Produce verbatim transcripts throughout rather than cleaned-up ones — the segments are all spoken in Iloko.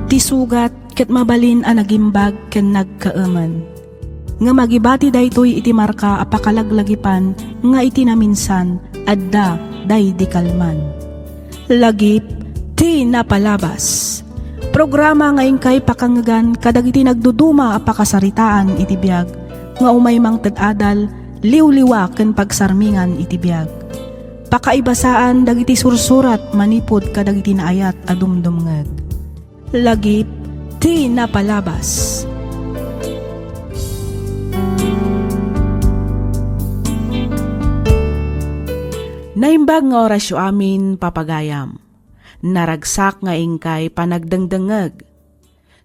Ti sugat ket mabalin a nagimbag ken nagkaemen. Ngem agibati daytoy iti marka a pakalaglagipan nga iti naminsan, adda daydi kalman. Lagip ti napalabas. Programa nga inkay pakangegan kadagiti nagduduma a pakasaritaan iti biag nga umay mangted adal, liwliwa ken pagsarmingan iti biag. Pakaibasaan dagiti sursurat manipud kadagiti naayat a dumdumngeg. Lagip ti napalabas. Naimbag nga orasyo amin, papagayam. Naragsak nga inkay panagdengdengngeg.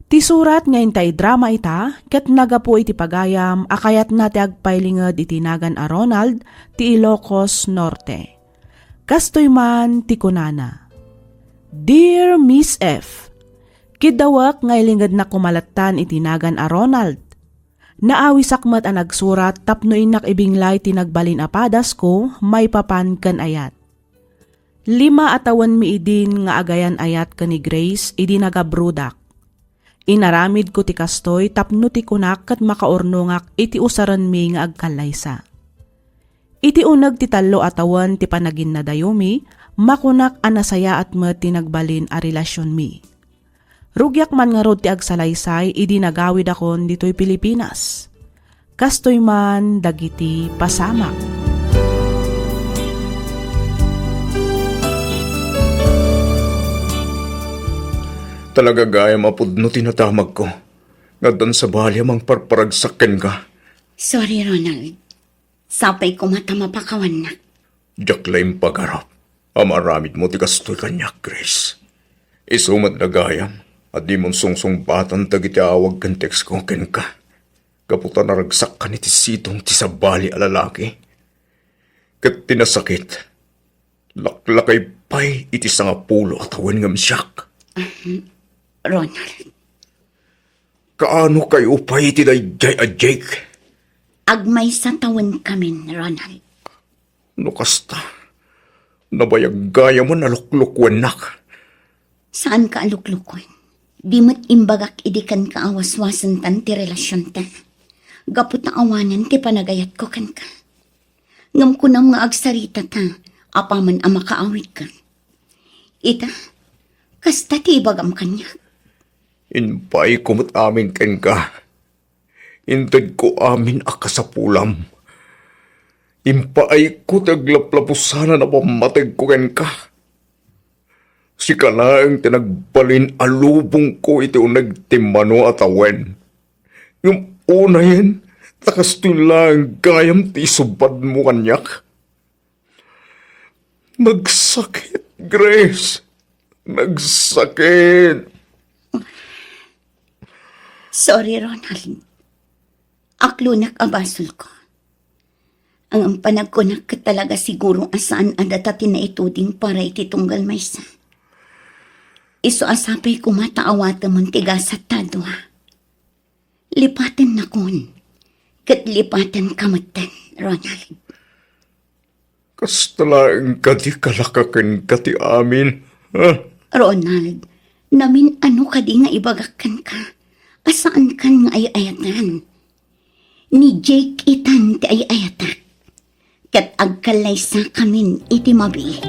Ti surat nga inta idrama ita ket naggapu iti pagayam a kayatna ti agpailinged iti nagan a Ronald ti Ilocos Norte. Kastoy man ti kunana, "Dear Miss F, kiddawek nga ilingednak koma lattan iti nagan a Ronald. Naawisak met a nagsurat tapno innak ibinglay ti nagbalin a padasko maipapan ken ayat. Lima a tawenmi idin nga agayan-ayat ken ni Grace idi nagabrudak. Inaramidko ti kastoy tapno ti kunak ket makaurnongak iti usarenmi nga agkallaysa. Iti uneg ti tallo a tawen ti panaginnadayomi, makunak a nasayaat met ti nagbalin a relasionmi. Rugiak man ngarud ti agsalaysay idi nagawidakon ditoy Pilipinas. Kastoy man dagiti pasamak." Talaga gayam a pudno ti nadamagko, nga addan sabali a mangparparagsak kenka. Sorry, Ronald. Sapay koma ta mapakawannak. Diak la impagarap a maaramidmo ti kastoy kaniak, Grace. Isu met gayam a dimon sungsungbatan dagiti awag ken textko kenka. Gapu ta naragsakkan iti sidong ti sabali a lalaki. Ket ti nasakit, laklakay pay iti sangapulo a tawen ngem siak. Ahem, Ronald. Kaano kayo pay iti daydiay a Jake? Agmaysa tawenkamin, Ronald. No kasta, nabayag gayam a luklukwennak. Saanka a luklukuen. Di met imbagak idi kenka a waswasentan ti relasionta. Gapu ta awanen ti panagayatko kenka. Ngem kunam nga agsarita ta, apaman a makaawidka. Ita, kasta ti ibagam kaniak. Impaayko met amin kenka. Intedko amin a kasapulam. Impaayko ti aglaplapusanan a pammategko kenka. Sika laeng ti nagbalin a lubongko iti uneg ti mano a tawen. Ngem unayen, ta kastoy laeng gayam ti isubadmo kaniak. Nagsakit, Grace. Nagsakit. Sorry, Ronald. Aklonak a basolko. Ngem panagkunak ket talaga siguro a saan a data ti naituding para iti tunggal maysa. Isu a sapay koma ta awatemon ti gasat ta dua. Lipatennakon, ket lipatenka metten, Ronald. Kasta laeng kadi kalaka kenka ti amin, ha? Ronald, namin-ano kadi nga ibagak kenka a saankan nga ay-ayatan? Ni Jake itan ti ay-ayatak, ket agkallaysakamin iti mabiit.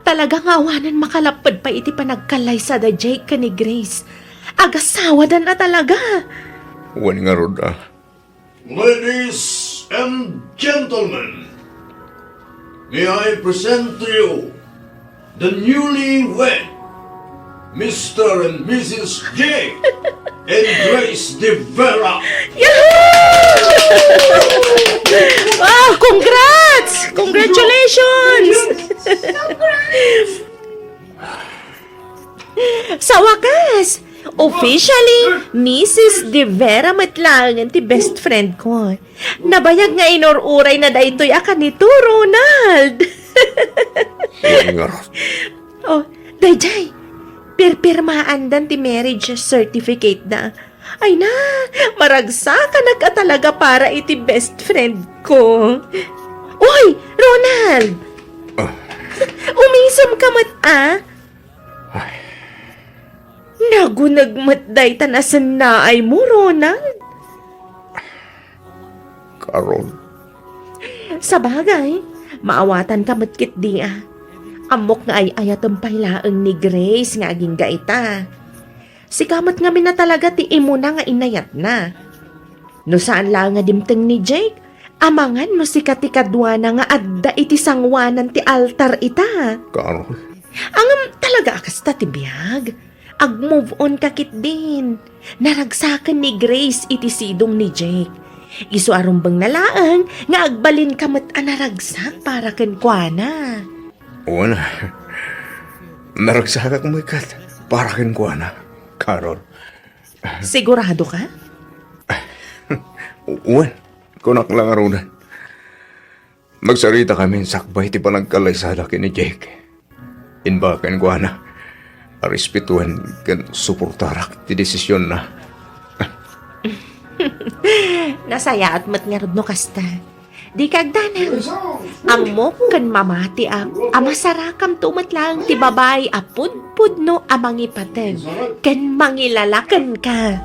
Talaga nga awanen makalapped pay iti panagkallaysa da Jake ken ni Grace. Agasawadan a talaga. Wen ngarud a. Ladies and gentlemen, may I present to you the newlywed Mister and Missus J and Grace De Vera. Yahoo! Wow, congrats! Congratulations! Sa wakas, officially, Missus De Vera met laengen ti best friend ko. Nabayag nga inur-uray na daytoy a kanito, Ronald. Wen ngarud. Oh, daydiay, pirpirmaandan ti marriage certificate da. Ay na, maragsakanak a talaga para iti best friend ko. Uy, Ka met, a? Ay. Naguneg met dayta nasennaaymo, Ronald. Carol. Sabagay, maawatanka met ketdi, a. Ammok nga ay-ayatem pay laeng ni Grace nga agingga ita. Sika met ngamin a talaga ti imuna nga inayatna. No saan laeng nga dimteng ni Jake, amangan no sika ti kaduana nga adda iti sangoanan ti altar ita. Carol. Ngem talaga a kasta ti biag. Ag-move on ka ketdin. Naragsaken ni Grace iti sidong ni Jake. Isu a rumbengna laeng nga agbalinka met a naragsak para kenkuana. Wen, naragsakak met ket para kenkuana, Carol. Siguradoka? Wen, kunak la ngaruden. Magsaritakami sakbay ti panagkallaysada ken ni Jake. Imbag kenkuana a respetuen ken suportarak ti desisionna. Nasayaat met ngarud no kasta. Dika agdanag. Ammok ken mamatiak a masarakamto met laeng ti babai a pudpudno a mangipateg ken mangilala kenka.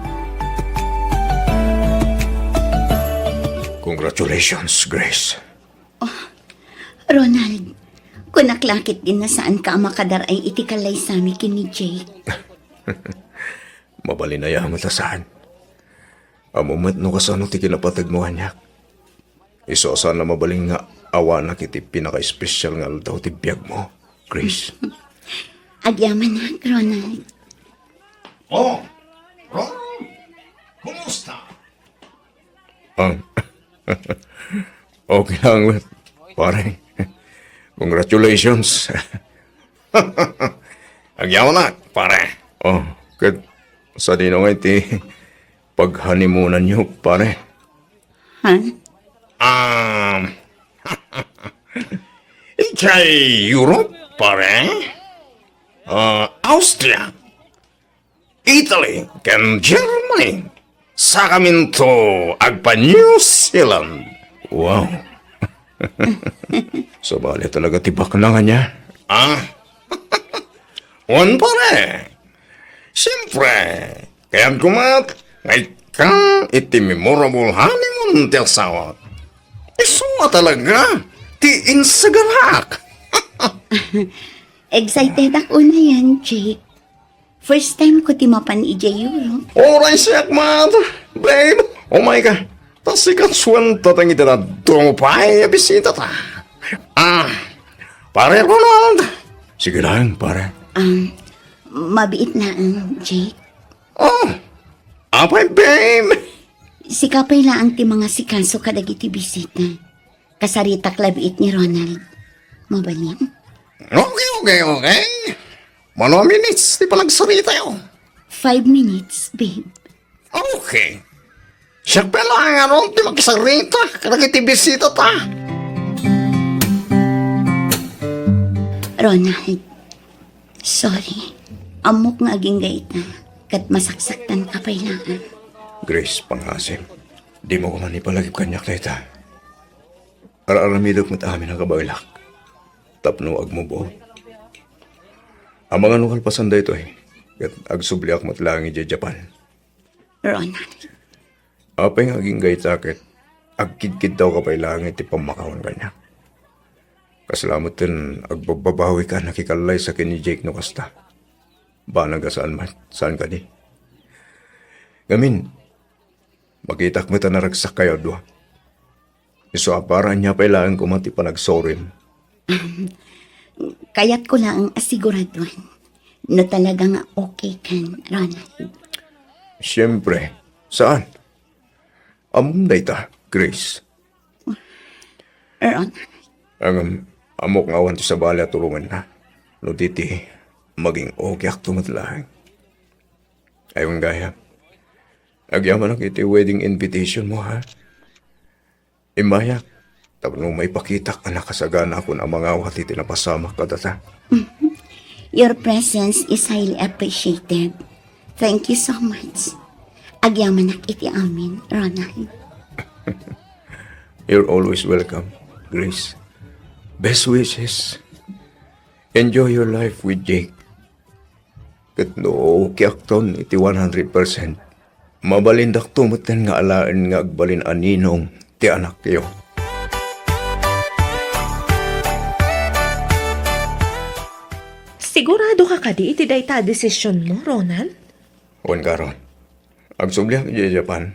Congratulations, Grace. Oh, Ronald, kunak la ketdin a saanka a makadar-ay iti kallaysami ken ni Jake. Mabalin aya met a saan. Ammom met no kasano ti kinapategmo kaniak. Isu a saan a mabalin nga awanak iti pinakaespesial nga aldaw ti biagmo, Grace. Agyamanak, Ronald. Oh, Ronald, kumusta? Ah, okay lang, pare. Congratulations. Agyamanak, pare. Oh, ket sadino ngay ti paghanimunanyo, pare? Ha? Um, ikay Europe, pare? Ah, Austria, Italy, ken Germany. Sakaminto agpa-New Zealand. Wow. Sabali talaga ti baknang ania. Ah? Wen, pare. Siyempre, kayatko met nga ikkan iti memorable honeymoon ti asawak. Isu a talaga ti insagarak. Excited ako na yan, Jake. First time ko ti mapan idiay Europe. Uray siak met, babe. Umay ka. Ta sika suentateng iti dadduma pay a bisitata. Ah, pare Ronald. Sige lang, pare. Um, mabiit laeng, Jake. Oh, apay, babe? Sika pay laeng ti mangasikaso kadagiti bisita. Kasaritak la biit ni Ronald. Mabalin? Okay, okay, okay. Mano a minutes ti panagsaritayo? Five minutes, babe. Okay. Siak pay laeng ngarud ti makisarita kadagiti bisitata. Ronald, sorry. Ammok nga agingga ita, ket masaksaktanka pay laeng. Grace, pangngaasim. Dimo koma ipalagip kaniak dayta. Ar-aramidek met amin a kabaelak tapno ag-move on. Amangan no kalpasan daytoy, ket agsubliak met laeng idiay Japan. Ronald. Apay nga agingga ita ket agkidkidtawka pay laeng iti pammakawan kaniak? Kasla metten agbababawika a nakikallaysa ken ni Jake no kasta. Banag a saan met, saan kadi? Ngamin, makitak met a naragsakkayo a dua. Isu a para ania pay laeng koma ti panagsorim. Kayatko laeng a siguraduen no talaga nga okay kan, Ronald. Siyempre, saan? Ammom dayta, Grace. Ron. Ngem, ammok nga awan ti sabali a tulonganna. No di ti, maging okay akto met laeng. Ay, wen gayam. Agyamanak iti wedding invitation mo, ha? Immayak, tapno maipakitak a nakasaganaakon a mangawat iti napasamak kadata. Your presence is highly appreciated. Thank you so much. Agyamanak iti amin, Ronald. You're always welcome, Grace. Best wishes. Enjoy your life with Jake. Ket no ukiakton iti one hundred percent, mabalindakto metten nga alaen nga agbalin a ninong ti anakyo. Sigurado ka kadi iti dayta a desisionmo, Ronald? Wen, Carol. Agsubliak idiay Japan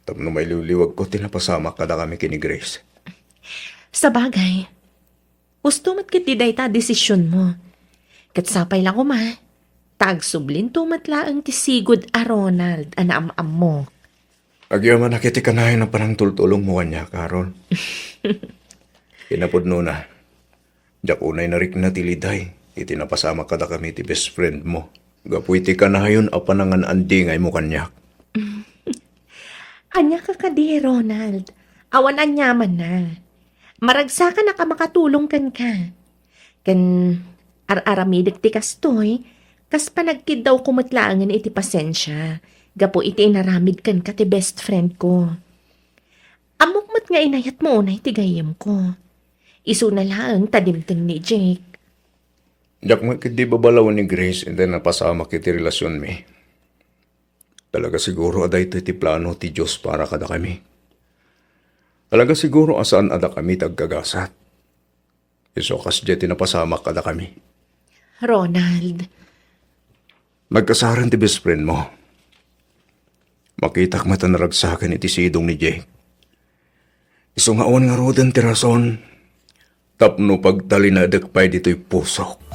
tapno mailiwliwagko ti napasamak kadakami ken ni Grace. Sabagay, husto met ketdi dayta a desisionmo. Ket sapay la koma, ta agsublinto met laeng ti sigud a Ronald a naam-ammok. Agyamanak iti kanayon a panangtultulongmo kaniak, Carol. Kinapudnona, diak unay narikna ti liday iti napasamak kadakami ti best friendmo gapu iti kanayon a panangan-andingaymo kaniak. Ania ka kadi, Ronald? Awan aniamanna. Maragsakanak a makatulong kenka. Ken ar-aramidek ti kastoy, kas panagkiddawko met laengen iti pasensia, gapu iti inaramid kenka ti best friend ko. Ammok met nga inayatmo unay ti gayyemko. Isuna laeng ta dimteng ni Jake. Diak met ketdi babalawen ni Grace iti napasamak iti relasionmi. Talaga siguro a daytoy ti plano ti Dios para kadakami. Talaga siguro a saan a dakami ti agkagasat. Isu a kasdiay ti napasamak kadakami. Ronald. Nagkasaren ti best friend mo. Makitak met a naragsakan iti sidong ni Jake. Isu nga awan ngaruden ti rason tapno pagtalinaedek pay ditoy pusok.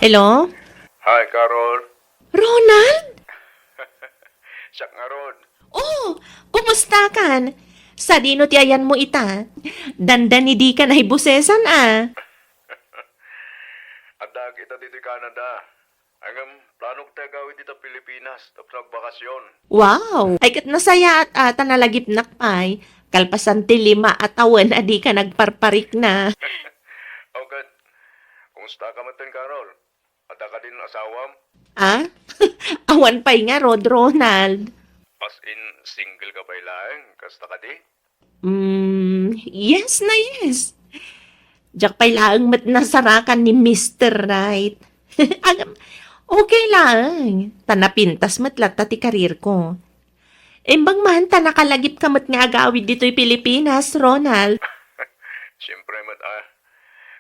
Hello? Hi, Carol. Ronald? Siak ngarud. Oh, kumusta kan? Sadino ti ayanmo ita? Dandani dika naibusesan a. Adda ita ditoy Canada. Ngem, planok ti agawid dita Pilipinas tapno agbakasyon. Wow! Ay, ket nasayaat a ta nalagipnak pay, kalpasan ti lima a tawen a dika nagparparikna. O ket, kumusta ka metten, Carol? Adda kadin asawam? Ah? Awan pay ngarud, Ronald. As in, single ka pay laeng, kasta kadi? Mm, yes na yes. Diak pay laeng met nasarakan ni Mister Right. Agam, okay laeng. Ta napintas met latta ti career ko. Imbag man ta nakalagip ka met nga agawid ditoy Pilipinas, Ronald. Siyempre met, ah.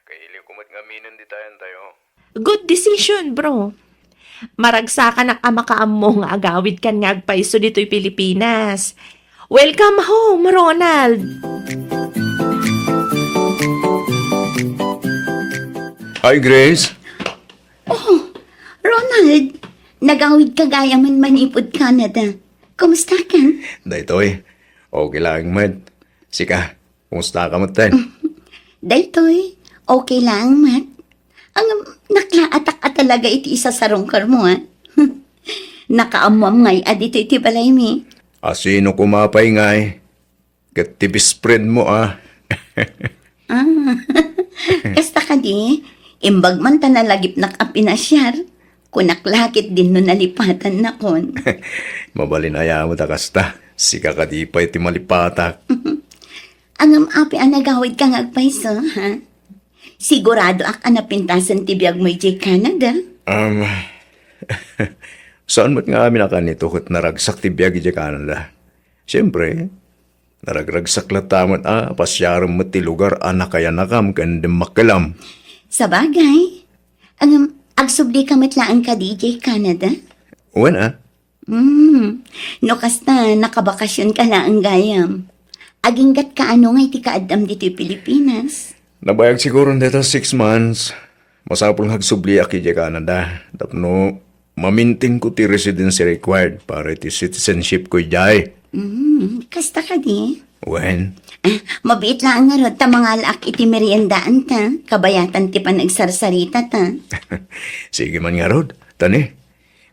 Kailiw ko met nga aminen ditayan tayo. Good decision, bro. Maragsakanak a makaammo nga agawid kan nga agpayso ditoy Pilipinas. Welcome home, Ronald! Hi, Grace. Oh, Ronald, nagawid ka gayamen manipud Canada. Kumusta kan? Daytoy, okay laeng met. Sika, kumusta ka metten? Daytoy, okay laeng met. Ang naklaatak a talaga iti isasarungkarmo, ah. Nakaammoam ngay a ditoy ti balaymi. A sino koma pay ngay? Ket ti best friend mo, ah. Ah, kasta kadi, imbag man ta nalagipnak a pinasiar, kunak la ket dinno nalipatannakon. Mabalin aya met a kasta. Sika kadi pay ti malipatak. Ngem apay a nagawidka nga agpayso, ha? Siguradoak a napintasen ti biagmo idiay Canada. Um, saan met nga amin a kanito ket naragsak ti biag idiay Canada. Siyempre, naragragsak latta met a pasiarem met ti lugar a nakayanakam ken dimmakkelam. Sabagay. Ngem, agsublika met laeng kadi idiay Canada? Wen a. Hmm. No kasta, nakabakasionka laeng gayam. Aginggatka ano nga iti kaaddam ditoy Pilipinas? Nabayag siguron dayta six months. Masapul nga agsubliak idiay Canada tapno mamintinko ti residency required para iti citizenship ko idiay. Hmm, kasta kadi? Wen. Ah, mabiit laeng ngarud ta mangalaak iti meriendaan ta, kabayatan ti panagsarsarita ta. Sige man ngarud, tani.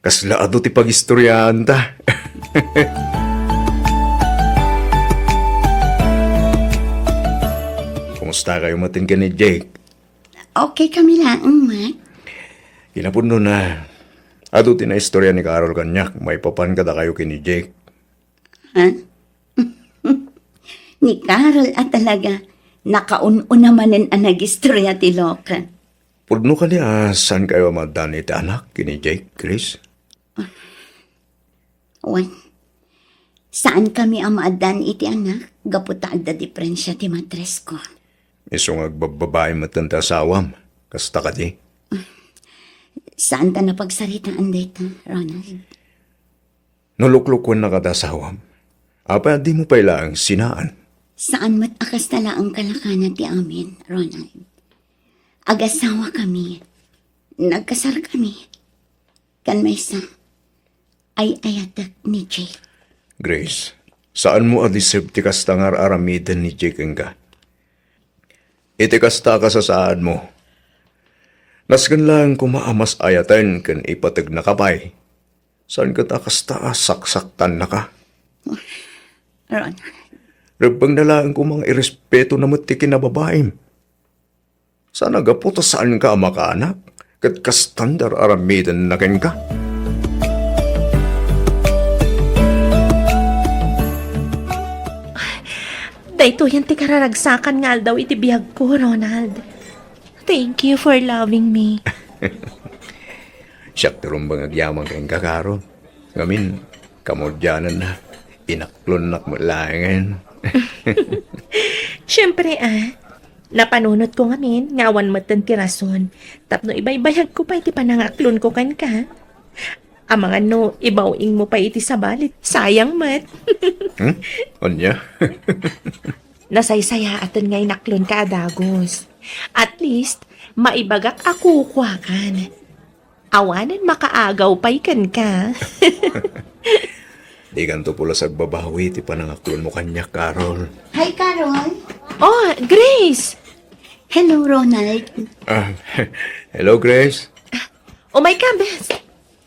Kasla adu ti pagistoriaan ta. Kastakayo met ken ni Jake? Okay kami laeng, Mac. Kinapudnona, adu ti naistorya ni Carol kaniak maipapan kadakayo ken ni Jake. Ha? Ni Carol a talaga, nakaun-una manen a nagistorya ti loka. Pudno kadi a saankayo a maaddaan iti anak ken ni Jake, Grace? Wen, saan kami a maaddaan iti anak gapu ta adda diferensia ti matrisko. Isu nga agbabbabai metten ti asawam, kasta kadi? Saan ta napagsaritaan dayta, Ronald. No luklukuen na kada asawam, apay a dimo pay laeng sinaan? Saan met a kasta laeng kalakana ti amin, Ronald. Agasawa kami. Nagkasar kami. Kan maysa, ay-ayatek ni Jake. Grace, saanmo a deserve ti kasta nga ar-aramiden ni Jake kenka. Iti kasta a kasasaadmo, nasken laeng koma a mas ayaten ken ipategnaka pay. Saan ket a kasta a saksaktannaka. Ron. Rebbengna laeng koma nga irespetona met ti kinababaim. Saan a gapu ta saanka a makaanak, ket kastan ti ar-aramidenna kenka. Daytoyen ti kararagsakan nga aldaw iti biagko, Ronald. Thank you for loving me. Siak ti rumbeng agyaman kenka, Carol. Ngamin, kamaudiananna, inaklonnak met laengen. Siempre, a. Napanunotko ngamin nga awan metten ti rason tapno ibaybayagko pay ti panangaklonko kenka. Amangan no ibaw-ingmo pay iti sabali, sayang met. Hmm? Ania? Nasaysayaaten nga inaklonka a dagus. At least, maibagak a kukuakan. Awanen makaagaw pay kenka. Dikanto pulos agbabawi ti panangaklonmo kaniak, Carol. Hi, Carol. Oh, Grace! Hello, Ronald. Ah, hello, Grace. Umayka, bes.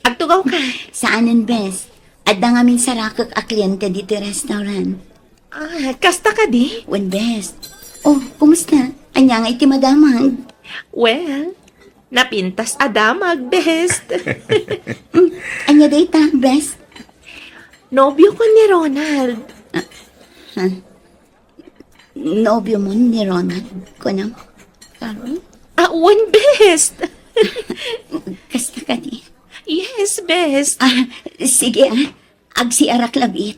Agtugawka. Saanen, bes. Adda ngamin sarakek a kliente ditoy restaurant. Ah, kasta kadi? Wen, bes. Oh, kumusta? Ania ngay ti madamag? Well, napintas a damag, bes. Mm, ania dayta, bes? Nobioko ni Ronald. Ah, ha? Nobiomo ni Ronald, kunam? Carol? Ah, wen, bes. Kasta kadi? Yes, bes. Ah, sige, ah. Agsiarak labiit.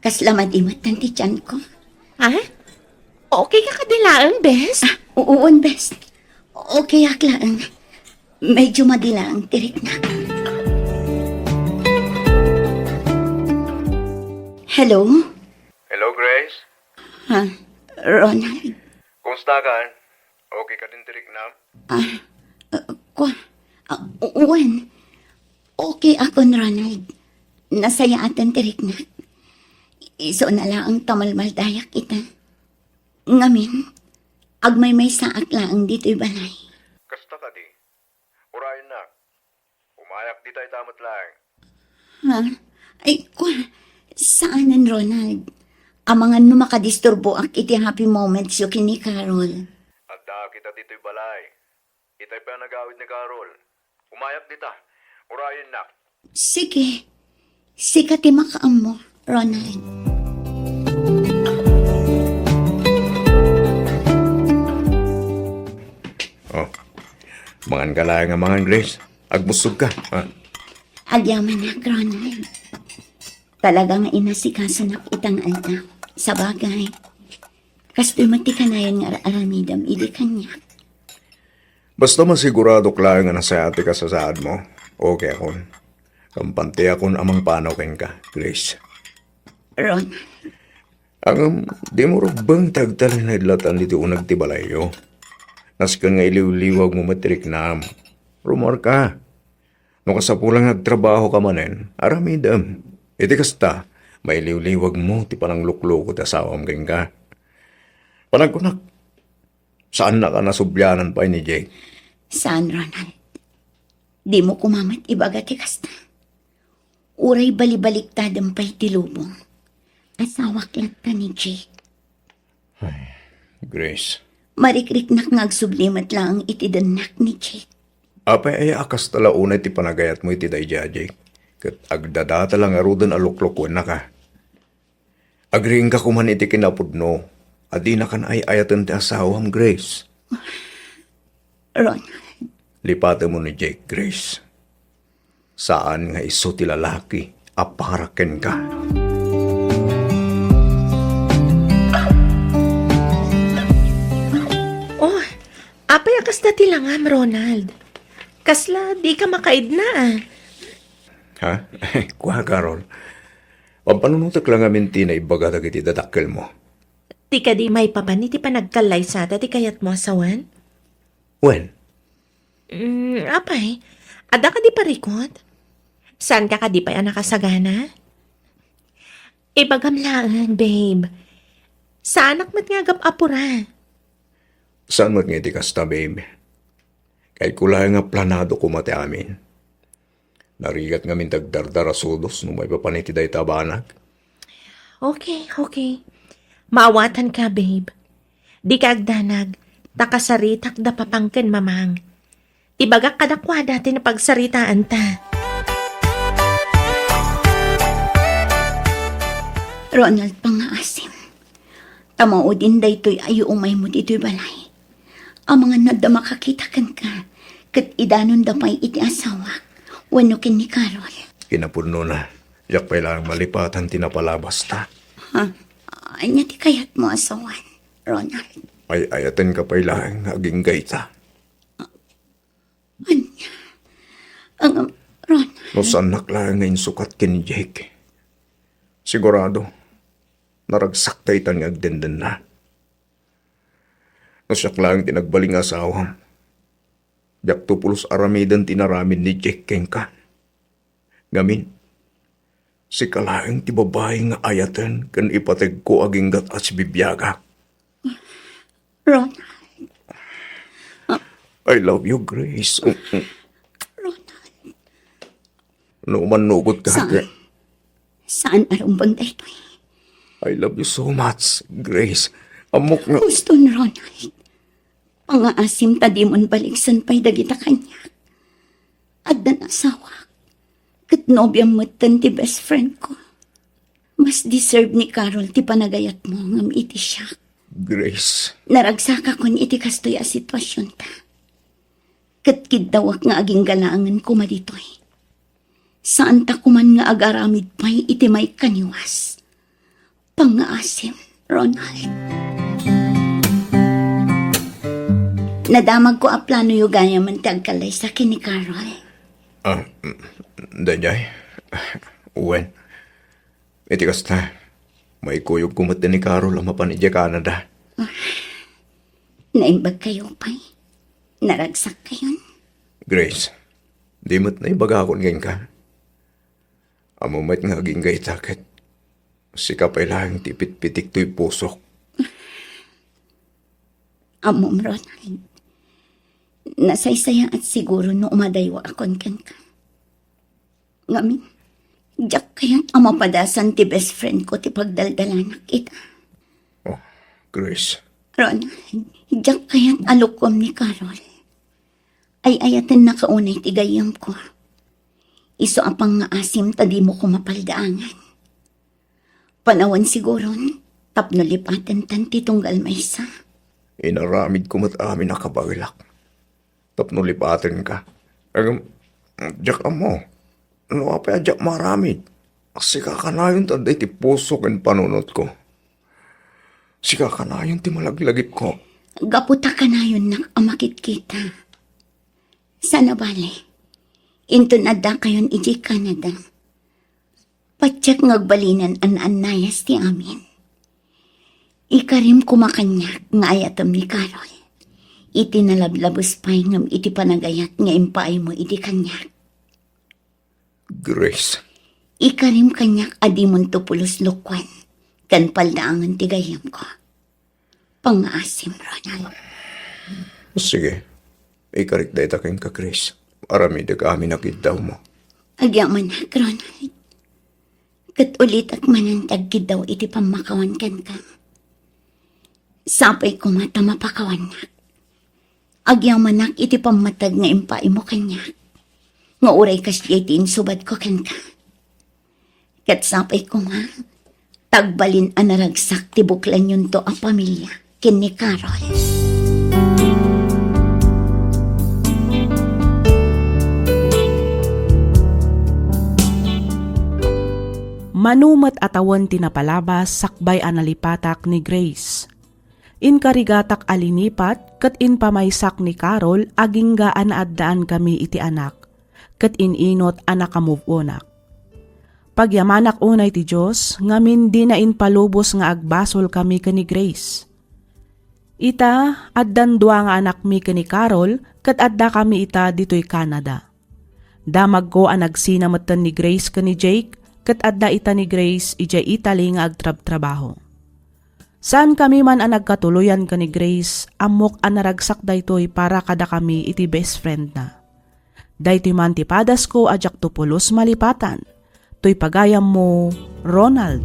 Kasla madi metten ti tianko. Ha? Okay ka kadi laeng, bes? Ah, uon, bes. Okay ak laeng. Medyo madi laeng ti riknak. Hello? Hello, Grace? Ha? Ronald? Kumusta ka? Okay ka din ti riknam? Ah, uh, kwa, ah, wen. Okay akon, Ronald. Nasayaaten ti riknak. Isu na laeng ta malmaldayak ita. Ngamin, agmaymaysaak laeng ditoy balay. Kasta kadi? Urayennak. Umayak dita ita met laeng. Ha? Ay, kwa, saanen, Ronald. Amangan no makadisturboak iti happy moments yo ken ni Carol. Addaak ita ditoy balay. Itay pay a nagawid ni Carol. Umayak dita. Urayennak. Sige. Sika ti makaammo, Ronald. Oh. Mangan ka laeng nga mangan, Grace. Agbussog ka, ha? Agyamanak, Ronald. Talaga nga inasikasunak ita nga aldaw. Sabagay, kastoy met ti kanayon nga ar-aramidem idi kaniak. Basta masiguradok laeng a nasayaat ti kasasaadmo, okay akon. Kampante akon a mangpanaw kenka, Grace. Ron. Ngem, dimo rubbeng ti agtalinaed laeng ditoy uneg ti balayyo. Nasken nga iliwliwagmo met ti riknam. Rummuarka. No kasapulan nga agtrabahoka manen, aramidem. Iti kasta, mailiwliwagmo ti pananglukloko ti asawam kenka. Panagkunak, saannaka a nasublianan pay ni Jake. Saan, Ronald. Dimo koma met ibaga ti kasta. Uray balibaliktadem pay ti lubong. Asawak latta ni Jake. Ay, Grace, Marikriknak nga agsubli met laeng iti dennak ni Jake. Apay aya a kasta la unay ti panagayatmo iti daydiay, Jake? Ket agdadata la ngaruden a luklukuennaka. Agriingka koman iti kinapudno a dinakan ay-ayaten ti asawam, Grace. Ronald. Lipatemmo ni Jake, Grace. Saan nga isu ti lalaki a para kenka. Oh, apay a kasta ti langam, Ronald? Kasla di ka makaidna, ah. Ha? Kua, Carol. Pampanunotek la ngamin ti naibaga dagiti dadakkelmo. Ti kadi maipapan iti panagkallaysata ti kayatmo a sawen? Wen? Mm, apay, adda kadi parikut? Saanka kadi pay a nakasagana? Ibagam laeng, babe. Saanak met nga agap-apura. Saan met nga iti kasta, babe? Kayatko laeng nga planado koma ti amin. Narigat ngamin ti agdardarasudos no maipapan iti dayta a banag. Okay, okay. Maawatanka, babe. Dika agdanag, ta kasaritak da papang ken mamang. Ibagak kadakuada ti napagsaritaanta. Ronald, pangngaasim. Ta maudin daytoy a yuumaymo ditoy balay. Amangan no adda makakita kenka, ket idanonda pay iti asawak wenno ken ni Carol. Kinapudnona, diak pay laeng malipatan ti napalabasta. Ha? Ania ti kayatmo a sawen, Ronald? Ay-ayatenka pay laeng nga agingga ita. Ania? Ang, Ronald? No saannak laeng nga insukat ken ni Jake, sigurado, naragsak daytan nga agdendenna. No siak laeng ti nagbalin nga asawam, diakto pulos aramiden ti inaramid ni Jake kenka. Ngamin, sika laeng ti babai nga ayaten ken ipategko aginggat a sibibiagak. Ronald. I love you, Grace. Ronald. No mannugot ka, Saan? Gra- Saan a rumbeng daytoy? I love you so much, Grace. Ammok nga Huston, Ronald. Pangngaasim ta dimon baliksen pay dagita kaniak. Addan asawak, ket nobiam metten ti best friend ko. Mas deserve ni Carol ti panagayatmo ngem iti siak. Grace. Naragsakakon iti kastoy a situasionta. Ket kiddawak nga agingga laengen koma ditoy. Saanta koman nga agaramid pay iti maikaniwas. Pangngaasim, Ronald. Nadamagko a planoyo gayamen ti agkallaysa ken ni Carol. Ah, mm, daydiay? Wen, iti kasta, maikuyogko met ni Carol a mapan idiay Canada. Ah, naimbagkayo pay. Naragsakkayon. Grace, di met naibagakon kenka. Ammom met nga agingga ita ket sika pay laeng ti pitpitik toy pusok. Ammom, Ronald. Nasaysayaat siguro no umadaywaakon kenka. Ngamin, diak kayat a mapadasan ti best friend ko ti pagdaldalanak ita. Oh, Grace. Ronald, diak kayat a lukuem ni Carol. Ay-ayatennaka unay ti gayyemko. Isu a pangngaasim ta dimo ko mapaldaangan. Panawen siguron, tapno lipatentan ti tunggal maysa. Inaramidko met amin a kabaelak tapno lipatenka. Ngem, diak ammo no apay a diak maaramid. Sika kanayon ti adda iti puso ken panunotko. Sika kanayon ti malaglagipko. Gapu ta kanayonnak a makitkita. Saan a bale, inton addakayon idiay Canada, patiek nga agbalinen a naannayas ti amin. Ikarim koma kaniak nga ayatem ni Carol iti nalablabes pay ngem iti panagayat nga impaaymo idi kaniak. Grace. Ikarim kaniak a dimonto pulos lukuan ken paldaangen ti gayyemko. Pangngaasim, Ronald. Sige. Ikarik dayta kenka, Grace. Aramidek amin a kiddawmo. Agyamanak, Ronald. Ket ulitek manen ti agkiddaw iti pammakawan kenka. Sapay koma ta mapakawannak. Agyamanak iti pammateg nga impaaymo kaniak, nga uray kasdiay ti insubadko kenka. Ket sapay koma ta agbalin a naragsak ti buklanyonto a pamilia ken ni Carol. Mano met a tawen ti napalabas sakbay a nalipatak ni Grace. Inkarigatak a linipat ket impamaysak ni Carol agingga a naaddaankami iti anak, ket in-inot a naka-move onak. Pagyamanak unay ti Dios, ngamin dina impalubos nga agbasolkami ken ni Grace. Ita, addan dua nga anakmi ken ni Carol, ket addakami ita ditoy Canada. Damagko a nagsina metten ni Grace ken ni Jake, ket adda ita ni Grace idiay Italy nga agtrabtrabaho. Saankami man a nagkatuloyan ken ni Grace, ammok a naragsak daytoy para kadakami iti best friendna. Daytoy man ti padasko a diakto pulos malipatan. Toy pagayammo, Ronald.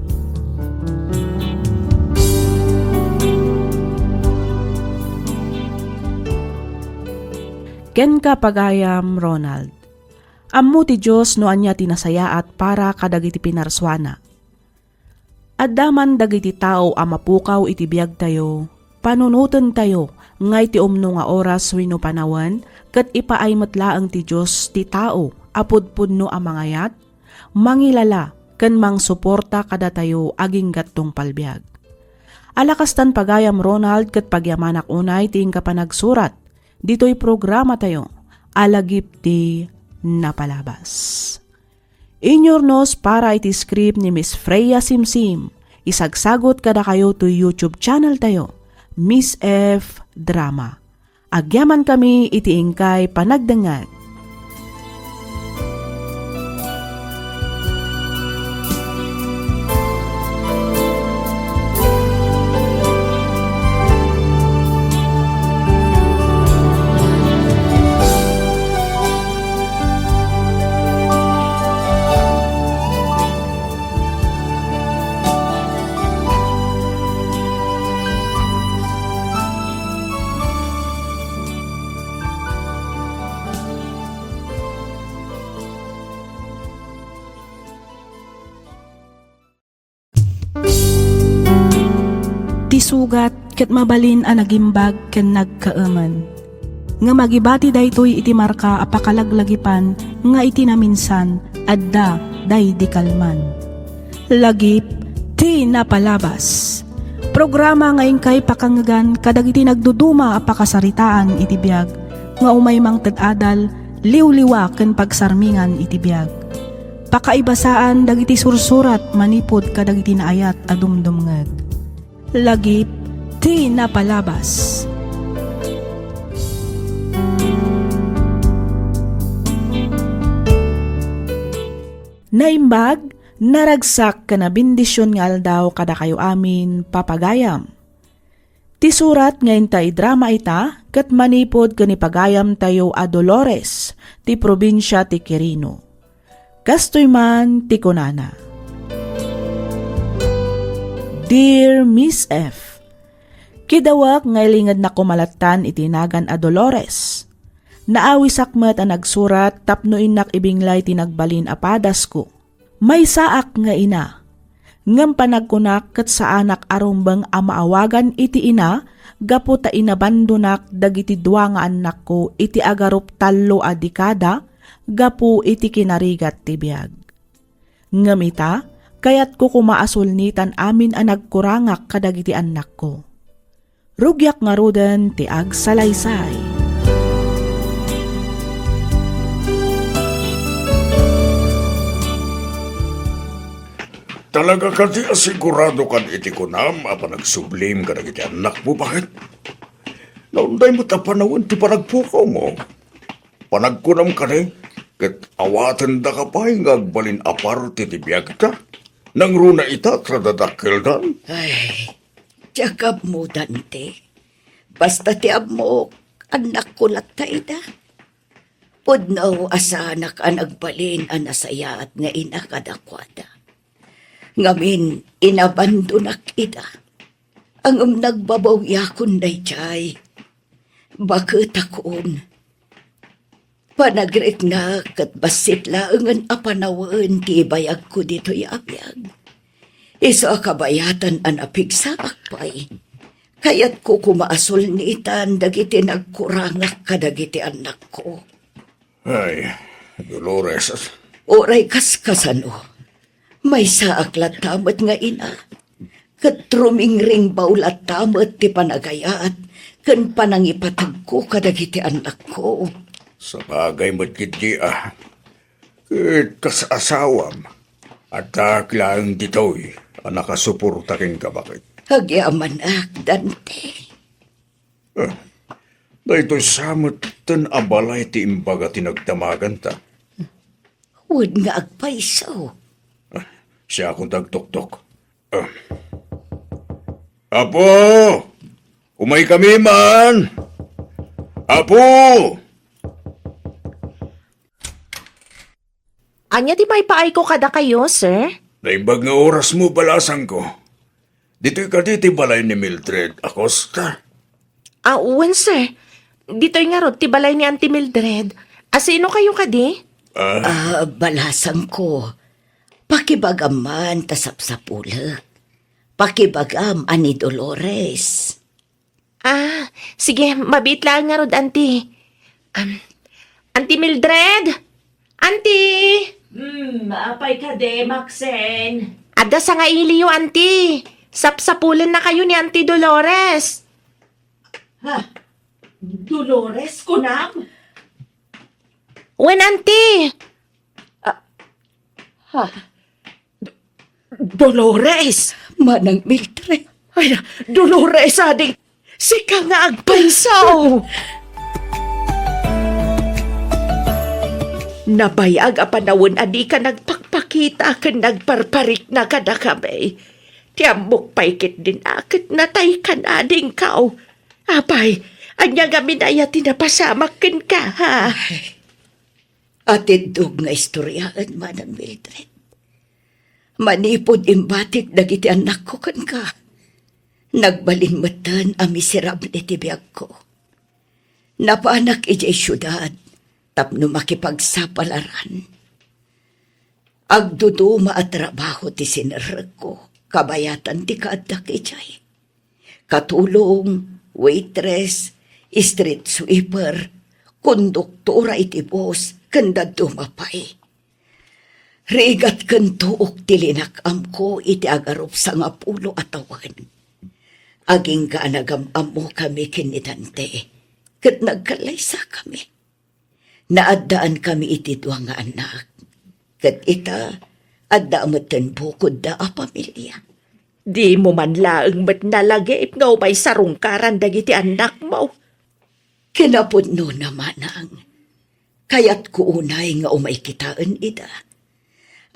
Kenka, pagayam Ronald. Ammo ti Dios no ania ti nasayaat para kadagiti pinarsuana. Adda man dagiti tao a mapukaw iti biagtayo, panunotentayo, ngay ti umno nga oras wenno panawen, ket ipaay met laeng ti Dios ti tao a pudpudno a mangayat, mangilala, ken mangsuporta kadatayo agingga tungpal biag. Ala kastan, pagayam Ronald, ket pagyamanak unay ti inka panagsurat ditoy programatayo a Lagip ti Napalabas. Inurnos para iti script ni Miss Freya Simsim. Isagsagut kadakayo toy YouTube channel tayo, Miss F Drama. Agyamankami iti inkay panagdengngeg. Ti sugat ket mabalin a nagimbag ken nagkaemen. Ngem agibati daytoy iti marka a pakalaglagipan nga iti naminsan, adda daydi kalman. Lagip ti Napalabas. Programa nga inkay pakangngegan kadagiti nagduduma a pakasaritaan iti biag, nga umay mangted adal, liwliwa ken pagsarmingan iti biag. Pakaibasaan dagiti sursurat manipud kadagiti naayat a dumdumngeg. Lagip ti Napalabas. Naimbag, naragsak ken nabendision nga aldaw kadakayo amin, papagayam. Ti surat nga inta idrama ita ket manipud ken ni pagayamtayo a Dolores, ti probinsia ti Quirino. Kastoy man ti kunana, Dear Miss F, kidawak nga ilingednak koma lattan iti nagan a Dolores. Naawisak met a nagsurat tapno innak ibinglay ti nagbalin a padasko. Maysaak nga ina, ngem panagkunak ket saanak a rumbeng a maawagan iti ina gapu ta inabandonak dagiti dua nga annakko iti agarup tallo a dekada gapu iti kinarigat ti biag. Ngem ita, kayatko koma a sulnitan amin a nagkurangak kadagiti annakko. Rugiak ngaruden ti agsalaysay. Talaga kadi a sigurado kad iti kunam a panagsublim kadagiti annakmo, baket? Naunday met a panawen ti panagpukawmo. Panagkunam kadi, ket awatendaka pay nga agbalin a parte ti biagta? Nangruna ita ta dadakkeldan? Ay, diak ammo, Dante. Basta ti ammok, annakko latta ida. Pudno a saanak a nagbalin a nasayaat nga ina kadakuada. Ngamin, inabandonak ida. Ngem nagbabawiakon daydiay. Baketakon. Panagriknak ket bassit laengen a panawen ti ibayagko ditoy a biag. Isu a kabayatan a napigsaak pay. Kayatko koma a sulnitan dagiti nagkurangak kadagiti annakko. Ay, Dolores. Uray kaskasano, maysaak latta met nga ina, ket rumingringbaw latta met ti panagayat ken panangipategko kadagiti annakko. Sabagay met ketdi a, ket kas asawam, addaak laeng ditoy a nakasuporta kenka, baket. Agyamanak, Dante. Eh, daytoy sa met ten a balay ti imbaga ti nagdamaganta. Wen nga agpayso. Ah, siakon ti agtoktok. Ah. Apo! Umaykami man! Apo! Ania ti maipaayko kadakayo, sir? Naimbag nga orasmo, balasangko. Ditoy kadi ti balay ni Mildred Acosta? Ah, wen, sir. Ditoy ngarud ti balay ni Auntie Mildred. Asinokayo kadi? Ah, Ah, balasangko. Pakibagam man ta sapsapulek. Pakibagam a ni Dolores. Ah, sige, mabiit laeng ngarud, Auntie. Um, Auntie Mildred? Auntie! Hmm, apay kadi, Maxine? Adda sangailiyo, Auntie. Sapsapulennakayo ni Auntie Dolores. Ha? Dolores, kunam? Wen, Auntie. Ah, ha? Dolores! Manang Mildred. Ay, Dolores, ading, sika nga agpayso! Nabayag a panawen a dika nagpakpakita ken nagparparikna kadakami. Ti ammok pay ketdin a ket nataykan adingko. Apay, ania ngamin aya ti napasamak kenka, ha? Ay, atiddog nga istoriaen, Manang Mildred. Manipud imbatik dagiti annakko kenka, nagbalin metten a miserable ti biagko. Napanak idiay siudad tapno makipagsapalaran. Agduduma a trabaho ti sinerrekko, kabayatan ti kaaddak idiay. Katulong, waitress, street sweeper, konduktora iti bus, ken dadduma pay. Rigat ken tuok ti linakam-ko iti agarup sangapulo a tawen. Agingga a nagam-ammokami ken ni Dante, ket nagkallaysakami. Naaddaankami iti dua nga annak, ket ita, adda metten bukodda a pamilia. Dimo man laeng met nalagip nga umay sarungkaran dagiti annakmo. Kinapudnona, manang. Kayatko unay nga umay kitaen ida.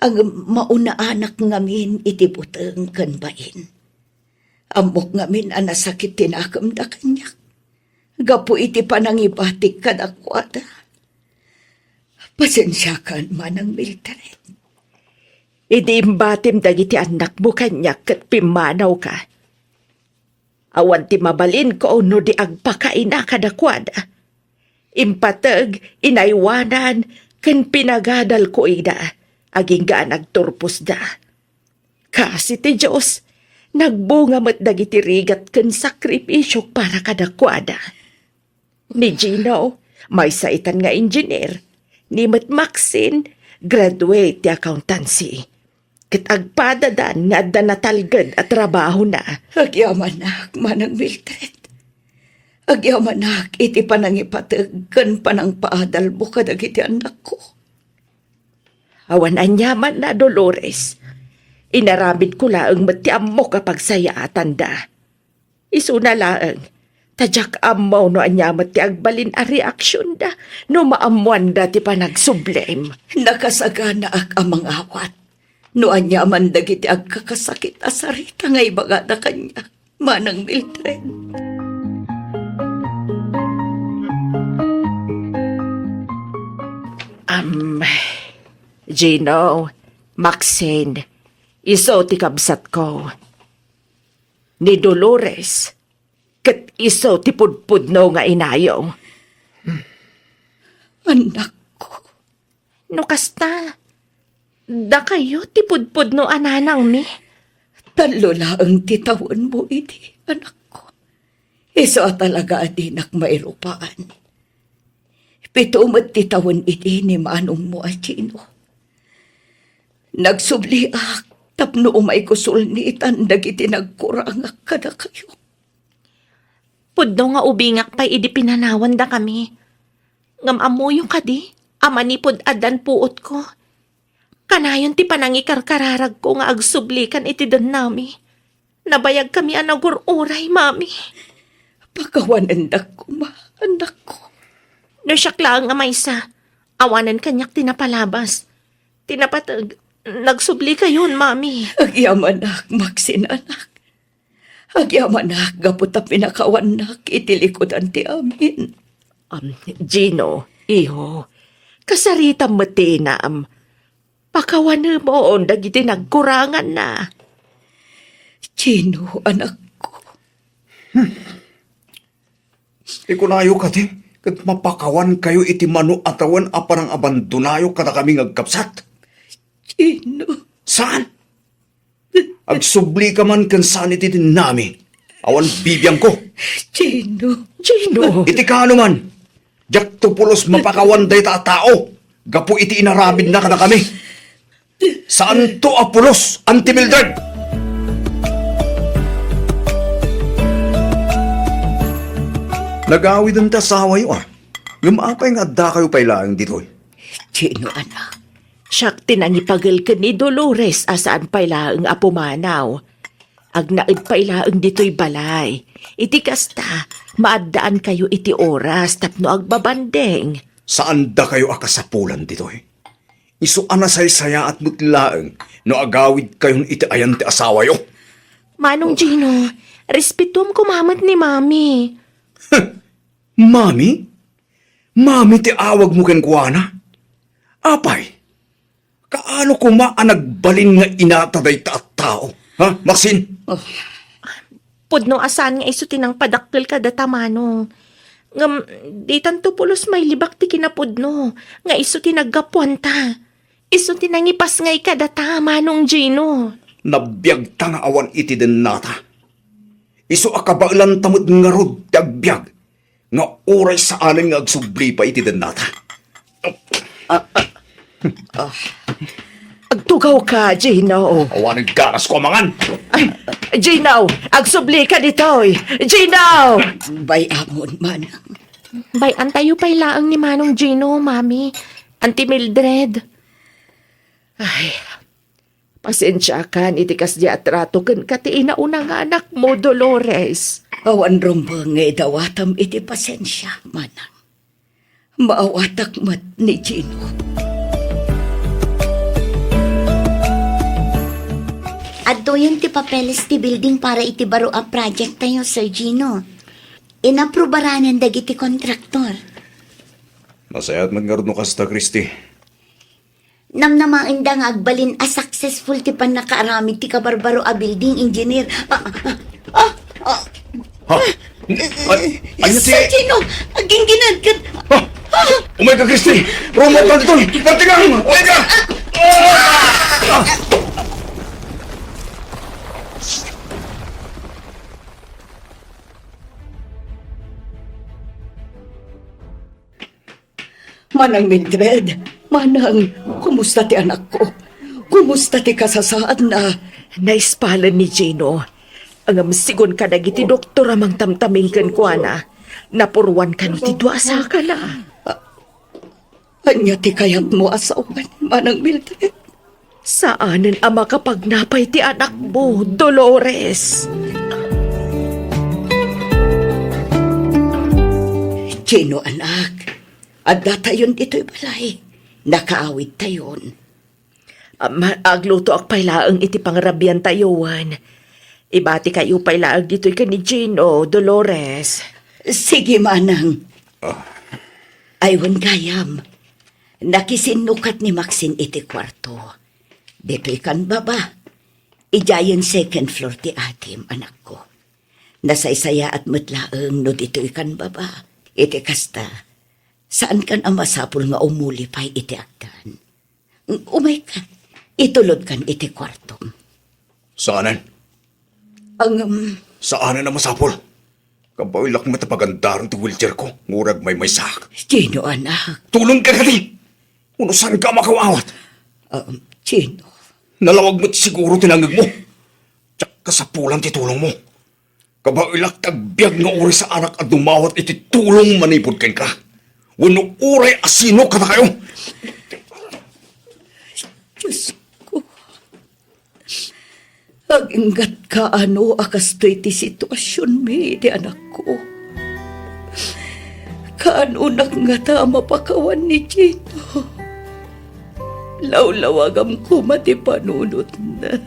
Ngem maunaanak ngamin iti buteng ken bain. Ammok ngamin a nasakit ti nakemda kaniak gapu iti panangibatik kadakuada. Pasensiakan, Manang Mildred. Idi imbatim dagiti annakmo kaniak ket pimmanawka, awan ti mabalinko no di agpakaina kadakuada. Impateg, inaywanan, ken pinagadalko ida, agingga a nagturposda. Kaasi ti Dios, nagbunga met dagiti rigat ken sakripisiok para kadakuada. Ni Gino, maysa itan nga engineer. Ni met Maxine, graduate ti accountancy. Ket agpadadan nga adda natalged a trabahona. Agyamanak, Manang Mildred. Agyamanak iti panangipateg ken panangpaadalmo kadagiti annakko. Awan aniamanna, Dolores. Inaramidko laeng met ti ammok a pagsayaatanda. Isuna laeng, ta diak ammo no ania met ti agbalin a reaksionda no maammoanda ti panagsublim. Nakasaganaak a mangawat no aniaman dagiti agkakasakit a sarita nga ibagada kaniak, Manang Mildred. Am, Gino, Maxine, isu ti kabsatko. ni Dolores, ket isu ti pudpudno nga inayo. Anakko. No kasta, dakayo ti pudpudno a nanangmi. Tallo laeng ti tawenmo idi, anakko. Isu a talaga a dinak mairupaan. Pito met ti tawen idi ni manongmo a Gino. Nagsubliak tapno umayko sulnitan dagiti nagkurangak kadakayo. Pudno nga ubingak pay idi pinanawandakami. Ngem ammoyo kadi a manipud addan puotko, kanayon ti panangikarkararagko nga agsublikan iti dennami. Nabayagkami a nagur-uray, Mami. Pakawanendak koma, anakko. No siak laeng a maysa, awanen kaniak ti napalabas. Ti napateg, nagsublikayon, Mami. Agyamanak, Maxine, anak. Agyamanak gapu ta pinakawannak iti likudan ti amin. Um, Gino, iho, kasaritam met ti inam. Pakawanemon dagiti nagkuranganna. Gino, anakko. Hmm. Ikunayo kadi, ket mapakawankayo iti mano a tawen a panangabandonayo kadakami nga agkabsat? Gino. Saan? Agsubli ka man ken saan iti dennami. Awan bibiangko. Gino. Gino. Iti kaano man, diakto pulos mapakawan dayta a tao gapu iti inaramidna kadakami. Saanto a pulos, Auntie Mildred! Nagawiden ti asawayo, a. Ngem apay nga addakayo pay laeng ditoy? Gino, anak. Siak ti nangipagel ken ni Dolores a saan pay laeng a pumanaw. Agnaed pay laeng ditoy balay. Iti kasta, maaddaankayo iti oras tapno agbabanding. Saandakayo a kasapulan ditoy? Isu a nasaysayaat met laeng no agawidkayon iti ayan ti asawayo. Manong Gino, respetuam koma met ni Mami. Mami? Mami ti awagmo kenkuana? Apay, kaano koma a nagbalin nga inata dayta a tao? Ha, Maxine? Oh, pudno a saan nga isu ti nangpadakkel kadata, Manong. Ngem, ditanto pulos mailibak ti kinapudno nga isu ti naggapuanta. Isu ti nangipasngay kadata, Manong Gino. Nabiagta nga awan iti dennata. Isu a kabaelanta met ngarud ti agbiag nga uray saanen nga agsubli pay iti dennata. Ah, ah, ah. Agtugawka, Gino. Awanen ganasko a mangan. Ay, Gino, agsublika ditoy. Gino! Bay-amon, manang. Bay-antayo pay laeng ni Manong Gino, Mami. Auntie Mildred. Ay, pasensiakan iti kasdi a trato kenka ti inauna nga anakmo, Dolores. Awan rumbeng nga idawatam iti pasensia, manang. Maawatak met ni Gino. Adtoyen ti papeles ti building para iti baro a project tayo, Sir Gino. Inaprubaranen dagiti kontraktor. Nasayaat met ngarud no kasta, Christy. Namnamaenda nga agbalin a successful ti pannakaaramid ti kabarbaro a building engineer. Ah, ah, ah, ah. Ha? Ay, ania ti Sir Gino, agingginagkat. Ha? Umayka, Christy! Rumot na ditoy! Pertingang! Umayka! Ah! Manang Mildred, Manang, kumusta ti anakko? Kumusta ti kasasaadna? Naispalen ni Gino. Ngem sigun kadagiti doktor a mangtamtaming kenkuana, napuruan kano ti dua a sakana. A-, ania ti kayatmo a sawen, Manang Mildred? Saanen a makapagnapay ti anakmo, Dolores. Gino, anak, addatayon ditoy balay. Nakaawidtayon. Am, aglutoak pay laeng iti pangrabiantayo, wen. Ibatikayo pay laeng ditoy ken ni Gino, Dolores. Sige, manang. Ah. Ay, wen gayam. Nakisinnukat ni Maxine iti kuarto. Ditoy kan baba. Idiayen second floor ti atim, anakko. Nasaysayaat met laeng no ditoy kan baba. Iti kasta, saankan a masapul nga umuli pay iti agtan. Umayka, itulodkan iti kuartom. Saanen? Ang, um, Saanen a masapul. Kabaelak met a pagandaren ti wheelchair ko, ngura agmaymaysaak. Gino, anak. Tulongka kadi! Uno, saanka a makaw-awat? Um, Gino. Nalawag met siguro ti nangngegmo. Diak kasapulan ti tulongmo. Kabaelak ti agbiag nga uray saanak a dumawat iti tulong manipud kenka. Wenno uray a sino kadakayo. Diyos ko. Aginggatka ano a kastoy ti situasionmi iti anakko. Kaanonak ngata a mapakawan ni Gino. Lawlawagam koma ti panunotna.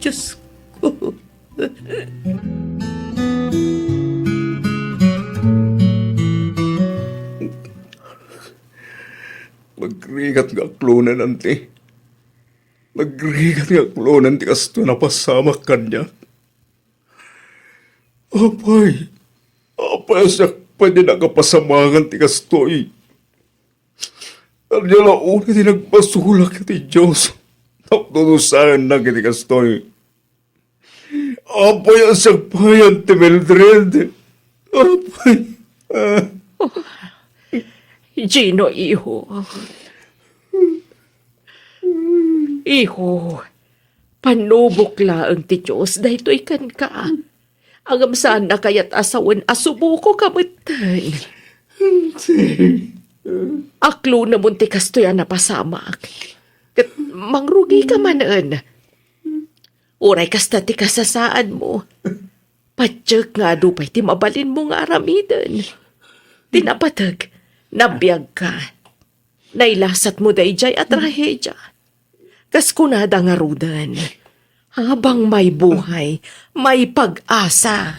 Diyos ko. Nagrigat nga aklonen, anti. Nagrigat nga aklonen ti kastoy a napasamak kaniak. Apay, apay, siak pay ti nakapasamak ti kastoy. Ania la unay ti nagbasolak iti Dios tapno dusaennak iti kastoy. Apay, a siak pay, anti Mildred. Apay. Ah. Gino, iho. Iho, panubok laeng ti Dios daytoy kenka. Ngem saanna kayat a sawen a subokoka metten. Aklonemon ti kastoy a napasamak. Ket mangrugika manen. Uray kasta ti kasasaadmo, patiek nga adu pay ti mabalinmo nga aramiden. Ti napateg, nabiagka. Nailasatmo daydiay a trahedia. Kas kunada ngaruden, "Habang may buhay, may pag-asa."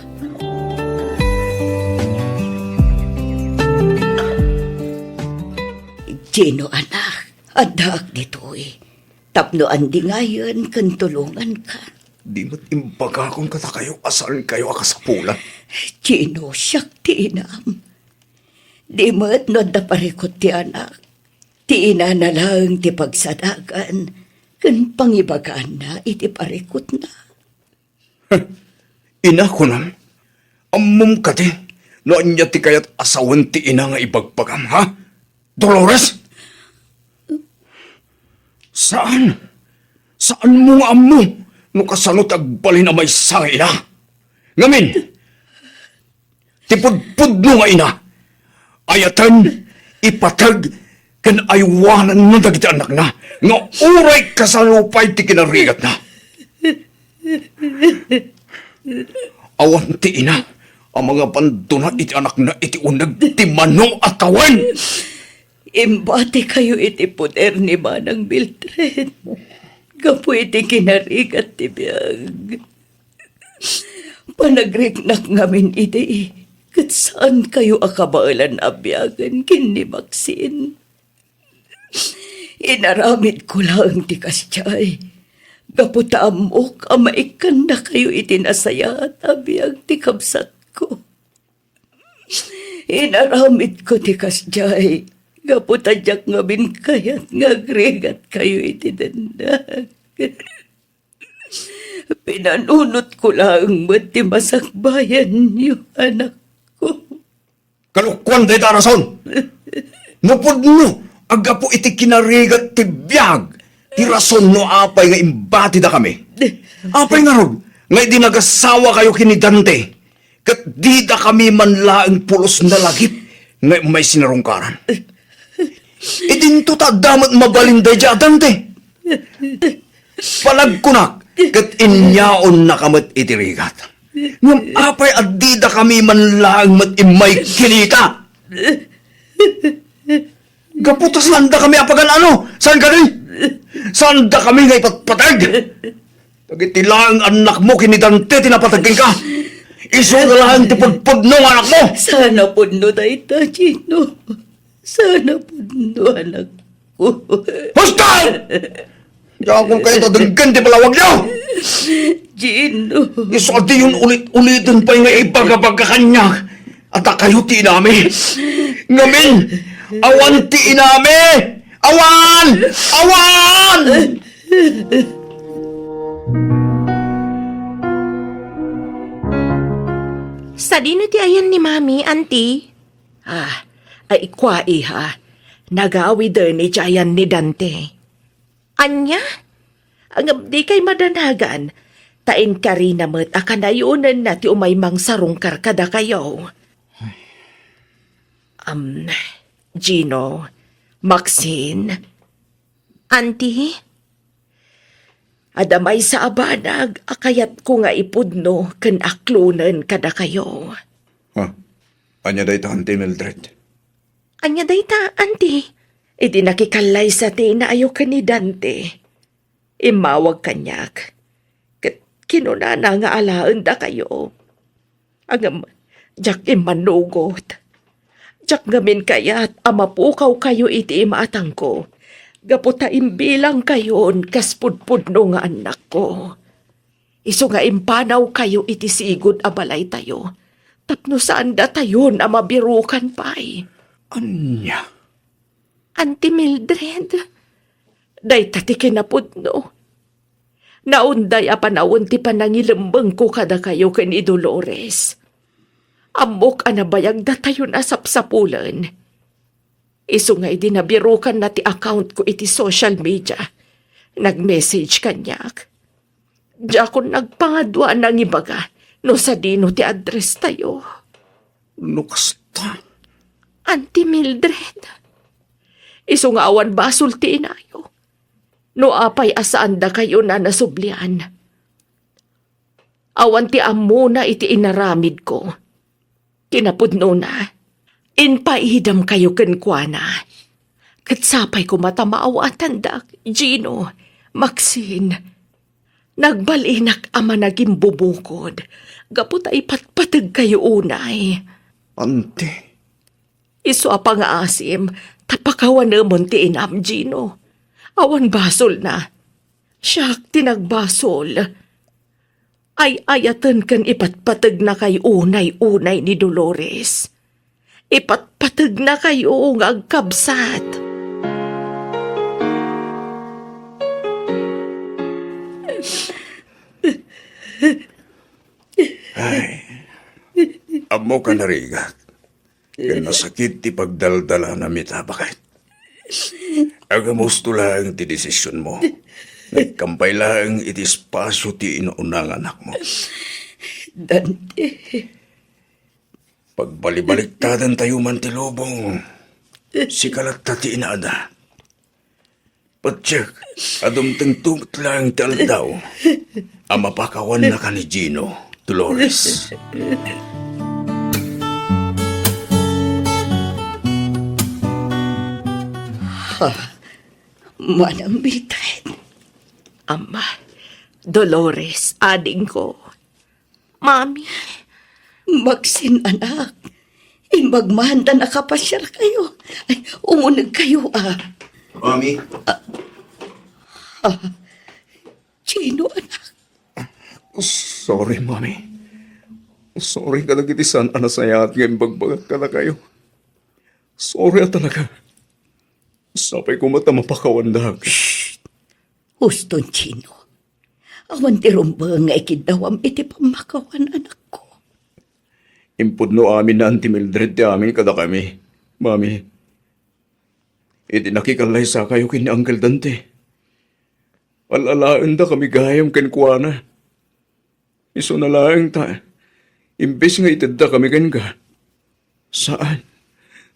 Gino, anak, addaak ditoy tapno andingayen ken tulonganka. Di met imbagakon kadakayo a saankayo a kasapulan. Gino, siak ti inam. Di met no adda parikut ti anak, ti inana laeng ti pagsadagan ken pangibagaanna iti parikutna. Ina, kunam, ammom kadi no ania ti kayat a sawen ti ina nga ibagbagam, ha? Dolores? Saan? Saanmo nga ammo no kasano ti agbalin a maysa nga ina? Ngamin, ti pudpudno nga ina, ayaten, ipateg, ken aywanenna dagiti annakna nga uray kasano pay ti kinarigatna. Awan ti ina a mangabandona iti anakna iti uneg ti mano a tawen. Imbatikayo iti poder ni Manang Mildred gapu iti kinarigat ti biag. Panagriknak ngamin idi ket saankayo a kabaelan a biagen ken ni Maxine. Inaramidko laeng ti kasdiay gapu ta ammok a maikkannakayo iti nasayaat a biag ti kabsatko. Inaramidko ti kasdiay gapu ta diak ngamin kayat nga agrigatkayo iti dennak. Pinanunotko laeng met ti masakbayanyo, anakko. Kalokuan dayta a rason! No pudno a gapu iti kinarigat ti biag ti rason no apay nga imbatidakami, apay ngarud nga idi nagasawakayo ken ni Dante, ket didakami man laeng pulos nalagip nga immay sinarungkaran? Idinto ta adda met mabalin daydiay a Dante. Panagkunak ket inyaonnaka met iti rigat. Ngem apay a didakami man laeng met immay kinita? Gapu ta saandakami a pagan-ano? Saan kadi? Saandakami nga ipatpateg? Dagiti laeng annakmo ken ni Dante ti napateg kenka. Isu laeng ti pudpudno nga anakmo. Saan a pudno dayta, Gino. Saan a pudno, anakko. Husto! Diakon kayat a denggen ti palawagyo! Gino. Isu a diyon ulit-uliten pay nga ibagabaga kaniak a dakayo ti inami. Ngamin, awan ti inami! Awan! Awan! Sadino ti ayan ni Mami, Auntie? Ah, ay kua, iha. Nagawiden iti ayan ni Dante. Ania? Ngem dikay madanagan, ta inkarina met a kanayonenna ti umay mangsarungkar kadakayo. Am, Gino, Maxine, Auntie, adda maysa a banag a kayatko nga ipudno ken aklonen kadakayo. Ha? Ania dayta, Auntie Mildred? Ania dayta, Auntie? Idi nakikallaysa ti inaayo ken ni Dante, immawag kaniak. Ket kinunana nga alaendakayo. Ngem, diak immanugot. Diak ngamin kayat a mapukawkayo iti imaatangko, gapu ta imbilangkayon kas pudpudno nga annakko. Isu nga impanawkayo iti sigud a balaytayo, tapno saandatayon a mabirukan pay. Ania? Auntie Mildred, dayta ti kinapudno. Naunday a panawen ti panangilemmengko kadakayo ken ni Dolores. Ammok a nabayagdatayon a sapsapulen. Isu nga idi nabirukanna ti accountko iti social media, nag-message kaniak. Diakon nagpangadua a nangibaga no sadino ti address tayo. No kasta. Auntie Mildred, isu nga awan basol ti inayo. No apay a saandakayon a nasublian. Awan ti ammona iti inaramidko. Kinapudnona, impaidamkayo kenkuana. Ket sapay koma ta maawatandak, Gino, Maxine. Nagbalinak a managimbubukod gapu ta ipatpategkayo unay. Auntie. Isu a pangaasim, ta pakawanemon ti inam, Gino. Awan basolna. Siak ti nagbasol. Ay-ayaten ken ipatpategnakay unay-unay ni Dolores. Ipatpategnakayo nga agkabsat. Ay, ammok a narigat. Ken nasakit ti pagdaldalanami ita, baket. Agamusto laeng ti desisionmo. Nagkampay laeng iti espasio ti inauna nga anakmo. Dante. Pagbalibaliktadantayo man ti lubong, sika latta ti inaada. Patiek a dumtengto met laeng ti aldaw a mapakawannaka ni Gino, Dolores. Ha? Manang Mildred. Ama, Dolores, adingko. Mami. Maxine, anak. Imbag man ta nakapasiarkayo. Ay, umunegkayo, a. Mami. Ah, ah. Gino, anak? Sorry, Mami. Sorry kadagiti saan a nasayaat nga imbagbagak kadakayo. Sorry a talaga. Sapay koma ta mapakawandak. Shh! Huston, Gino. Awan ti rumbeng nga ikiddawam iti pammakawan, anakko. Impudno amin ni Auntie Mildred ti amin kadakami, Mami. Iti nakikallaysakayo ken ni Uncle Dante, al-alaendakami gayam kenkuana. Isuna laeng ta, imbes nga iteddakami kenka, saan,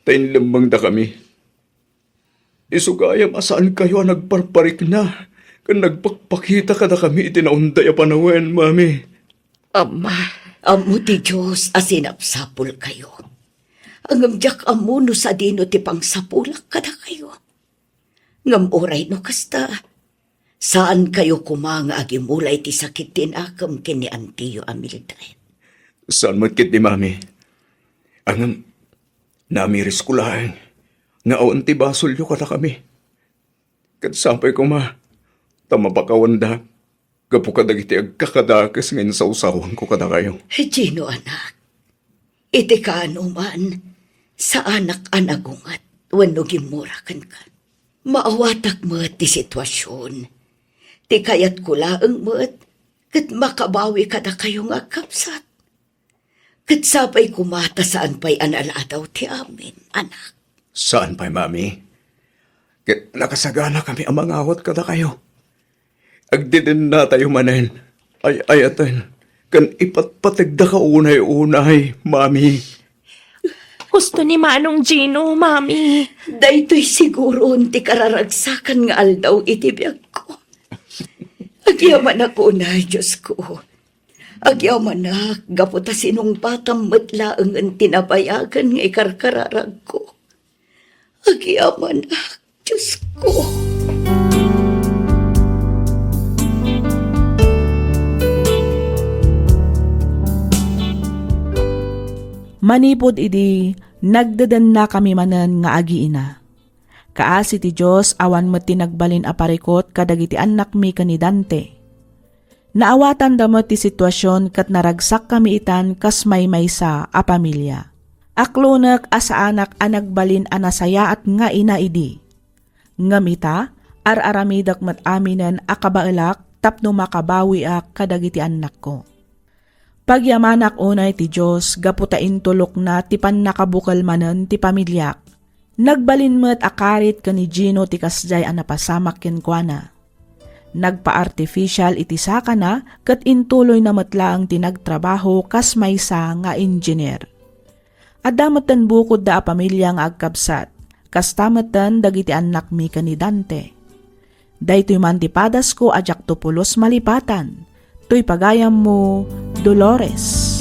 ta inlemmengdakami. Isu gayam a saankayo a nagparparikna ken nagpakpakita kadakami iti naunday a panawen, Mami. Ama. Ammo ti Dios a sinapsapulkayo. Ngem diak ammo no sadino ti pangsapulak kadakayo. Ngem uray no kasta, saankayo koma nga agimula iti sakit ti nakem ken ni antiyo a Mildred. Saan met ketdi, Mami. Ngem, namirisko laeng nga awan ti basolyo kadakami. Ket sapay koma, ta mapakawandak gapu kadagiti agkakadakes nga insawsawanko kadakayo. Gino, anak, iti kaanoman, saanak a nagunget wenno gimmura kenka. Maawatak met ti situasion. Ti kayatko laeng met ket makabawi kadakayo nga agkabsat. Ket sapay koma ta saan pay a naladaw ti amin, anak. Saan pay, Mami. Ket nakasaganakami a mangawat kadakayo. Agdedennatayo manen. Ay-ayaten ken ipatpategdaka unay-unay, Mami. Husto ni Manong Gino, Mami. Daytoy siguron ti kararagsakan nga aldaw iti biagko. Agyamanak unay, Diosko. Agyamanak gapu ta sinungbatam met laengen ti nabayagen nga ikarkararagko. Agyamanak, Diosko. Manipud idi, nagdedennakami manen nga agiina. Kaasi ti Dios, awan met ti nagbalin a parikut kadagiti annakmi ken ni Dante. Naawatanda met ti situasion ket naragsakkami itan kas maymaysa a pamilia. Aklonek a saanak a nagbalin a nasayaat nga ina idi. Ngem ita, ar-aramidek met aminen a kabaelak tapno makabawiak kadagiti annakko. Pagyamanak unay ti Dios gapu ta intulokna ti pannakabukel manen ti pamiliak. Nagbalin met a karit ken ni Gino ti kasdiay a napasamak kenkuana. Nagpa-artificial iti sakana ket intuloyna met laeng ti nagtrabaho kas maysa nga engineer. Adda metten bukodda a pamilia nga agkabsat, kasta metten dagiti annakmi ken ni Dante. Daytoy man ti padasko a diakto pulos malipatan. Toy pagayammo, Dolores.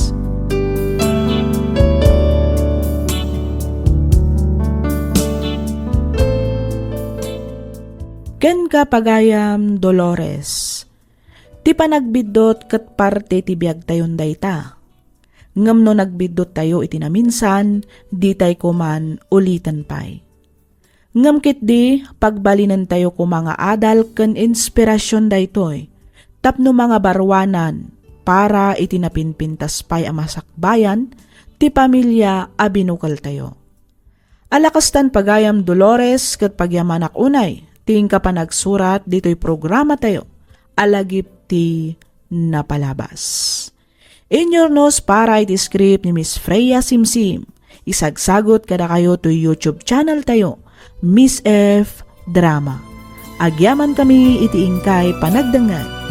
Kenka, pagayam Dolores, ti panagbiddut ket parte ti biagtayon dayta. Ngem no nagbidduttayo iti naminsan, ditay koman uliten pay. Ngem ketdi, pagbalinentayo koma nga adal ken inspirasion daytoy tapno mangabaruanan para iti napinpintas pay a masakbayan ti pamilia a binukeltayo. Ala kastan, pagayam Dolores, ket pagyamanak unay ti inka panagsurat ditoy programatayo a Lagip ti Napalabas. Inyurnos para iti script ni Miss Freya Simsim. Isagsagut kadakayo toy YouTube channel tayo, Miss F Drama. Agyamankami iti inkay panagdengngeg.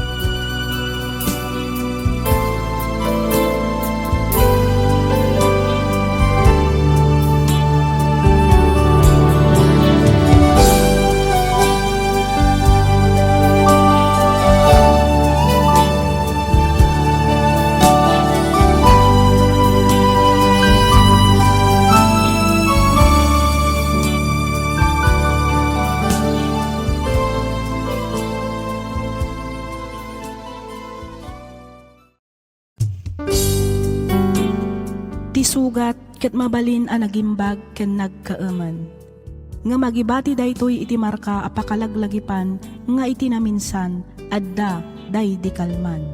Ti sugat ket mabalin a nagimbag ken nagkaemen. Ngem agibati daytoy iti marka a pakalaglagipan nga iti naminsan, adda daydi kalman.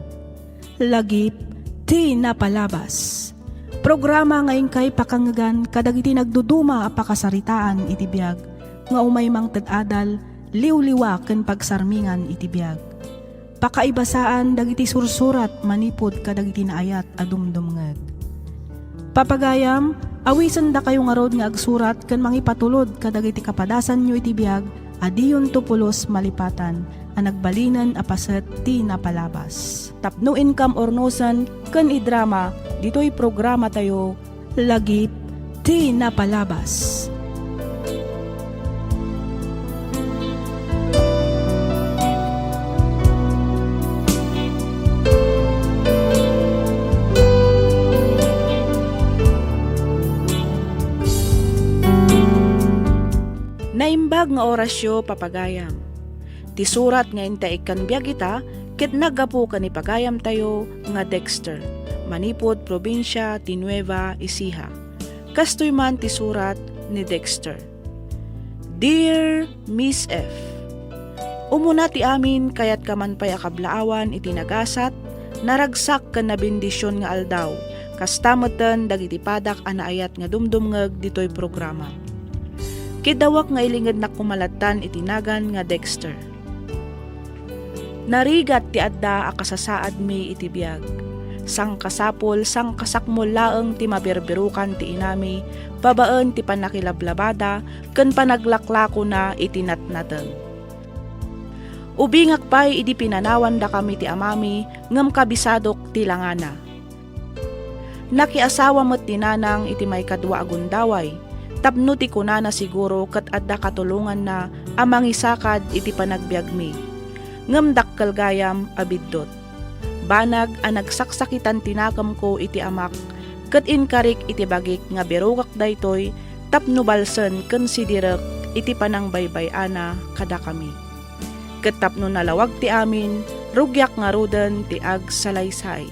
Lagip ti Napalabas. Programa nga inkay pakangngegan kadagiti nagduduma a pakasaritaan iti biag nga umay mangted adal, liwliwa ken pagsarmingan iti biag. Pakaibasaan dagiti sursurat manipud kadagiti naayat a dumdumngeg. Papagayam, awisendakayo ngarud nga agsurat ken mangipatulod kadagiti kapadasanyo iti biag a diyonto pulos malipatan a nagbalinen a paset ti napalabas. Tapno inkam urnosen ken idrama ditoy programatayo, Lagip ti Napalabas. Naimbag nga orasyo, papagayam. Ti surat nga intay ikkan biag ita ket naggapu ken ni pagayamtayo nga Dexter, manipud probinsia ti Nueva Ecija. Kastoy man ti surat ni Dexter. Dear Miss F, Umuna ti amin, kayatka man pay a kablaawan iti nagasat, naragsak ken nabendision nga aldaw. Kasta metten dagiti padak a naayat nga dumdumngeg ditoy programa. Kiddawak nga ilingednak koma lattan iti nagan nga Dexter. Narigat ti adda a kasasaadmi iti biag. Sangkasapul, sangkasakmol laeng ti maberberukan ti inami babaen ti pannakilablabada ken panaglaklakona iti natnateng. Ubingak pay idi pinanawandakami ti amami ngem kabisadok ti langana. Nakiasawa met ni Nanang iti maikadua a gundaway, tapno ti kunana siguro ket adda katulonganna a mangisakad iti panagbiagmi. Ngem dakkel gayam a biddut. Banag a nagsaksakitan ti nakemko iti amak, ket inkarik iti bagik nga birugak daytoy tapno balsen ken sidirek iti panangbaybay-ana kadakami. Ket tapno nalawag ti amin, rugiak ngaruden ti agsalaysay.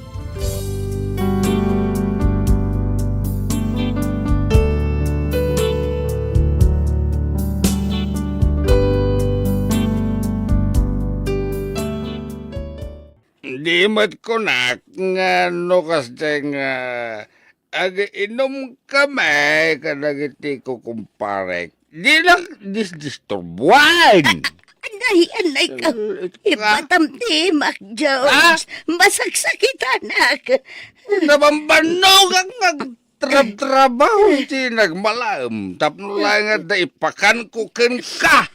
Di met kunak nga no kasdiay nga agiinumkami kadagiti kukumparek, dinak disdisturbuan. Anay, anay ka. Eh, ka- Ibatam ti mak, George. Ah? Masaksakitanak. Nabambannogak nga agtrabtrabaho ti nagmalaem tapno laeng adda ipakanko kenka.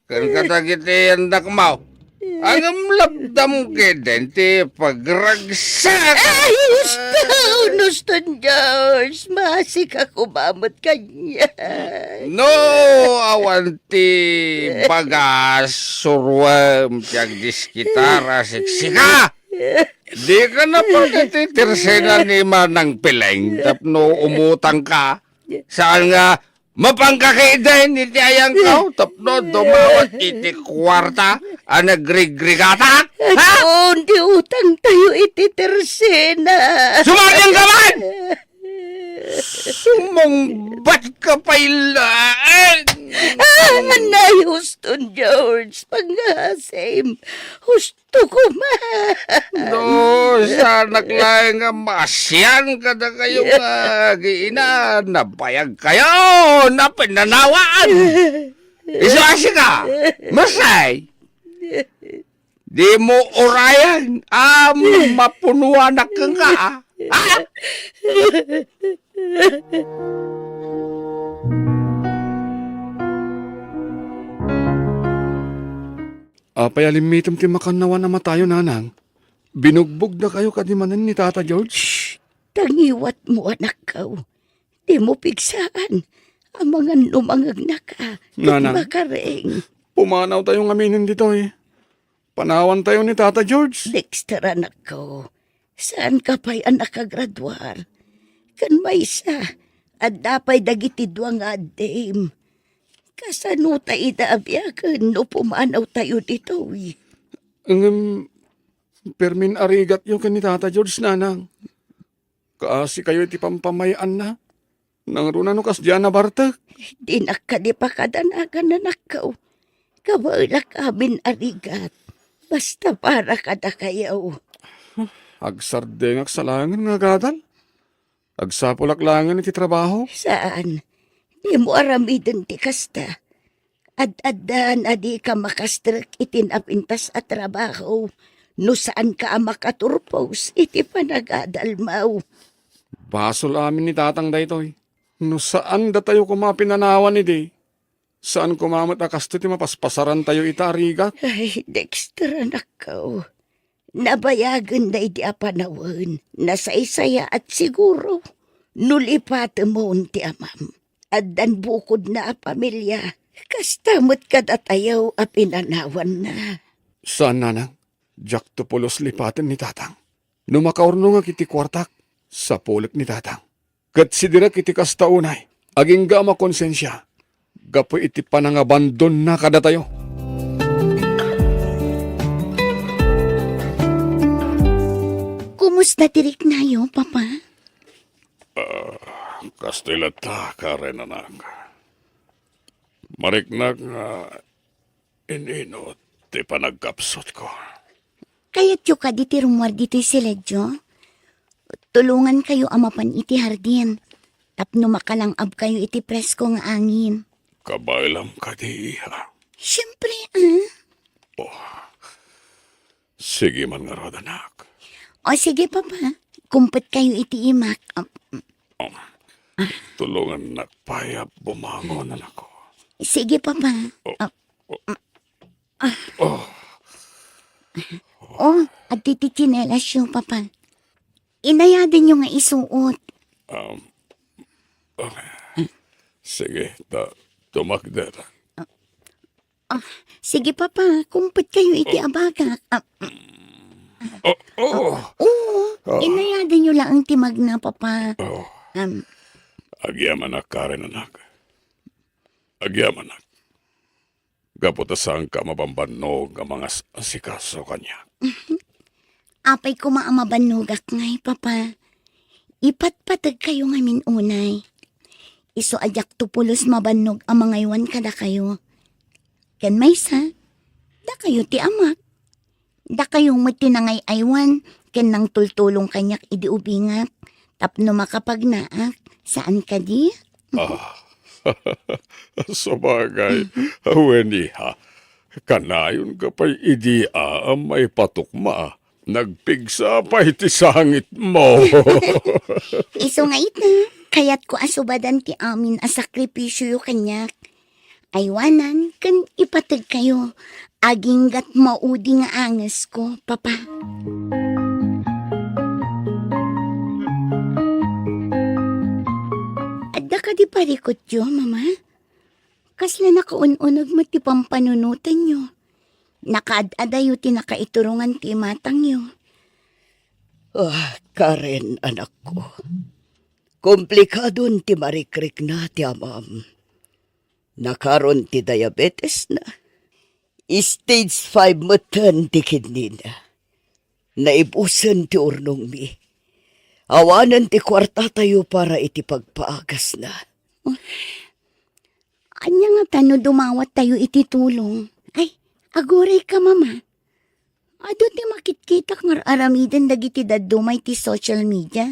Ken kadagiti andakmo. Ngem lapdam ketdin ti pagragsak. Ay, husto, husto, George. Masika koma met kaniak. No, awan ti bagas, suruem ti agdiskitara, siksika. Dika na pagkatitirsena ni Manang Pileng tapno umutangka. Saan nga Mapanka ketdin iti ayangko tapno dumawat iti kuarta a nagrigrigatak? Ha? Awan ti utangtayo iti tersena. Sumangin ka man! Sumungbat ka pay laeng! Ah, anay, huston, George. Pangasim. Huston. Tukuman. No, saanak laeng nga maasian kadakayo nga agiina, nabayag kayo, napinanawan. Isu a sika, Masay. Di mo urayan a mapunuanak kenka, a? Ha? Apay a limmitem ti makannawan a matayo, Nanang? Binugbogdakayo kadi manen ni Tata George? Shh! Tangiwatmo, anakko. Dimo pigsaan. Amangan no mangegnaka ket Nanang, makaring. Pumanawtayo ngaminen ditoy. Panawantayo ni Tata George. Dexter, anakko. Saanka pay a nakagraduar. Ken maysa, adda pay dagiti dua nga addim. Kasano ta ida a biagen no pumanawtayo ditoy? Ngem, permin arigatyo ken ni Tata George, Nanang. Kaasikayo iti pampamay-anna. Nangruna no kasdiay a nabartek. Dinak kadi pakadanagan, anakko. Kabaelak amin a rigat. Basta para kadakayo. Agsardengak sa laengen nga agadal. Agsapulak laengen iti trabaho. Saan. Dimo aramiden ti kasta. Ad-addan a dika makastrek iti napintas a trabaho no saanka a makaturpos iti panagadalmo. Basol amin ni Tatang daytoy. No saan datayo koma a pinanawan idi, saan koma met a kasto ti mapaspasarantayo ita a rigat. Ay, Dexter, anakko. Nabayagen daydi a panawen. Nasaysayaat siguro no lipatemon ti amam. Addan bukodna a pamilia, kasta met kadatayo a pinanawanna. Saan, Nanang. Diakto pulos lipaten ni Tatang. No makaurnongak iti kuartak, sapulek ni Tatang. Ket sidirek iti kasta unay, agingga a makonsensia gapu iti panangabandonna kadatayo. Kumusta ti riknayo, Papa? Ah, kastoy latta, Karen, anak. Mariknak nga in-inut. ti panagkapsutko. Kayatyo kadi ti rummuar ditoy siledyo? Tulongankayo a mapan iti hardin tapno makalang-abkayo iti presko nga angin. Kabaelam kadi, iha? Siempre, ah. Oh. Sige man ngarud, anak. O, sige, Papa. Kumpetkayo iti imak. Ah, Oh. Tulongannak pay a bumangon, anakko. Sige, Papa. Oh. Ah. Oh. Ah. Oh. Oh, adtoy ti tsinelasyo, Papa. Inayadanyo nga isuot. Um, okay. Sige, ta tumakder. Ah, sige, Papa, kumpetkayo iti abagak. Ah, Oh, oh. Oo, inayadanyo laeng ti magna, Papa. Oh. Um, Agyamanak, Karen, anak. Agyamanak. Gapu ta saanka a mabanbannog a mangas-asikaso kaniak. Apay koma a mabannogak ngay, Papa. Ipatpategkayo ngamin unay. Isu a diakto pulos mabannog a mangaywan kadakayo. Ken maysa, dakayo ti amak. Dakayo met ti nangay-aywan ken nangtultulong kaniak idi ubingak tapno makapagnaak, saan kadi? Ah, sabagay, wen, iha. Kanayonka pay idi a maipatukma. Nagpigsa pay ti sangitmo. Isu nga ita, kayatko a subadan ti amin a sakripisioyo kaniak. Aywanan ken ipategkayo, aginggat maudi nga angesko, Papa. Adda kadi parikutyo, Mama? Kasla nakaun-uneg met ti pampanunotanyo. Nakaad-adayo ti nakaiturongan ti imatangyo. Ah, Karen, anakko. Komplikadon ti marikrikna ti amam. Nakaron ti diabetesna. Stage five metten ti kidneyna. Naibusen ti urnongmi. Awanen ti kuartatayo para iti pagpaagasna. Ania ngata no dumawattayo iti tulong? Ay, agurayka, Mama. Adu ti makitkitak nga ar-aramiden dagiti dadduma iti social media.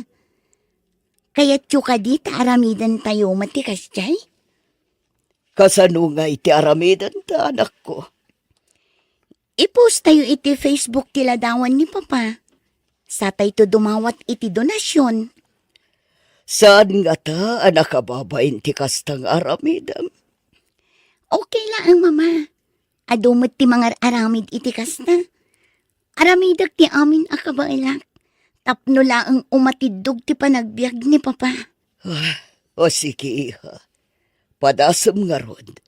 Kayatyo kadi ta aramidentayo met ti kasdiay? Kasano ngay ti aramidenta, anakko? I-post tayo iti Facebook ti ladawan ni Papa. Satayto dumawat iti donasyon. Saan ngata a nakababain ti kasta nga aramidem? Okay laeng, Mama. Adu met ti mangar-aramid iti kasta. Aramidek ti amin a kabaelak tapno laeng umatiddog ti panagbiag ni Papa. Ah, o sige, iha. Padasem ngarud.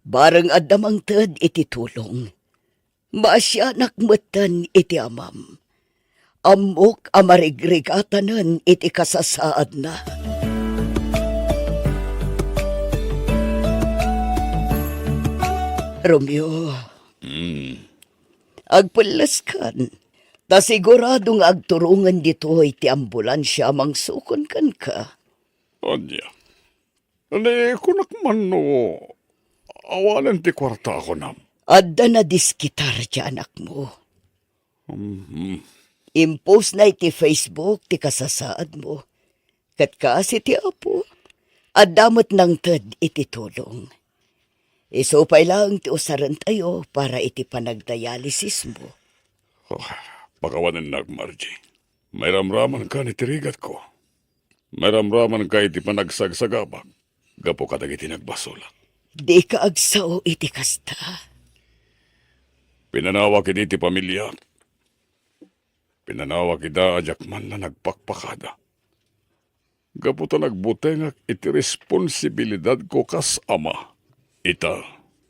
Bareng adda mangted iti tulong. Maasianak metten iti amam. Ammok a marigrigatanen iti kasasaadna. Romeo, Mm. Agpelleskan, ta sigurado nga agturongen ditoy ti ambulansia a mangsukon kenka. Ania? Ni kunak man no awanen ti kuarta a kunam? Adda nadiskitar ti anakmo. Mhm. Impostna iti Facebook ti kasasaadmo. Ket kas iti Apo, adda met nangted iti tulong. Isu pay laeng ti usarentayo para iti panagdialysismo. Oh, pakawanennak, Margie. Mairamramanka iti rigatko. Mairamramanka iti panagsagsagabak gapu kadagiti nagbasolak. Dika agsao iti kasta. Pinanawak idi ti pamiliak. Pinanawak ida a diak man a nagpakpakada. Gapu ta nagbutengak iti responsibilidadko kas ama. Ita,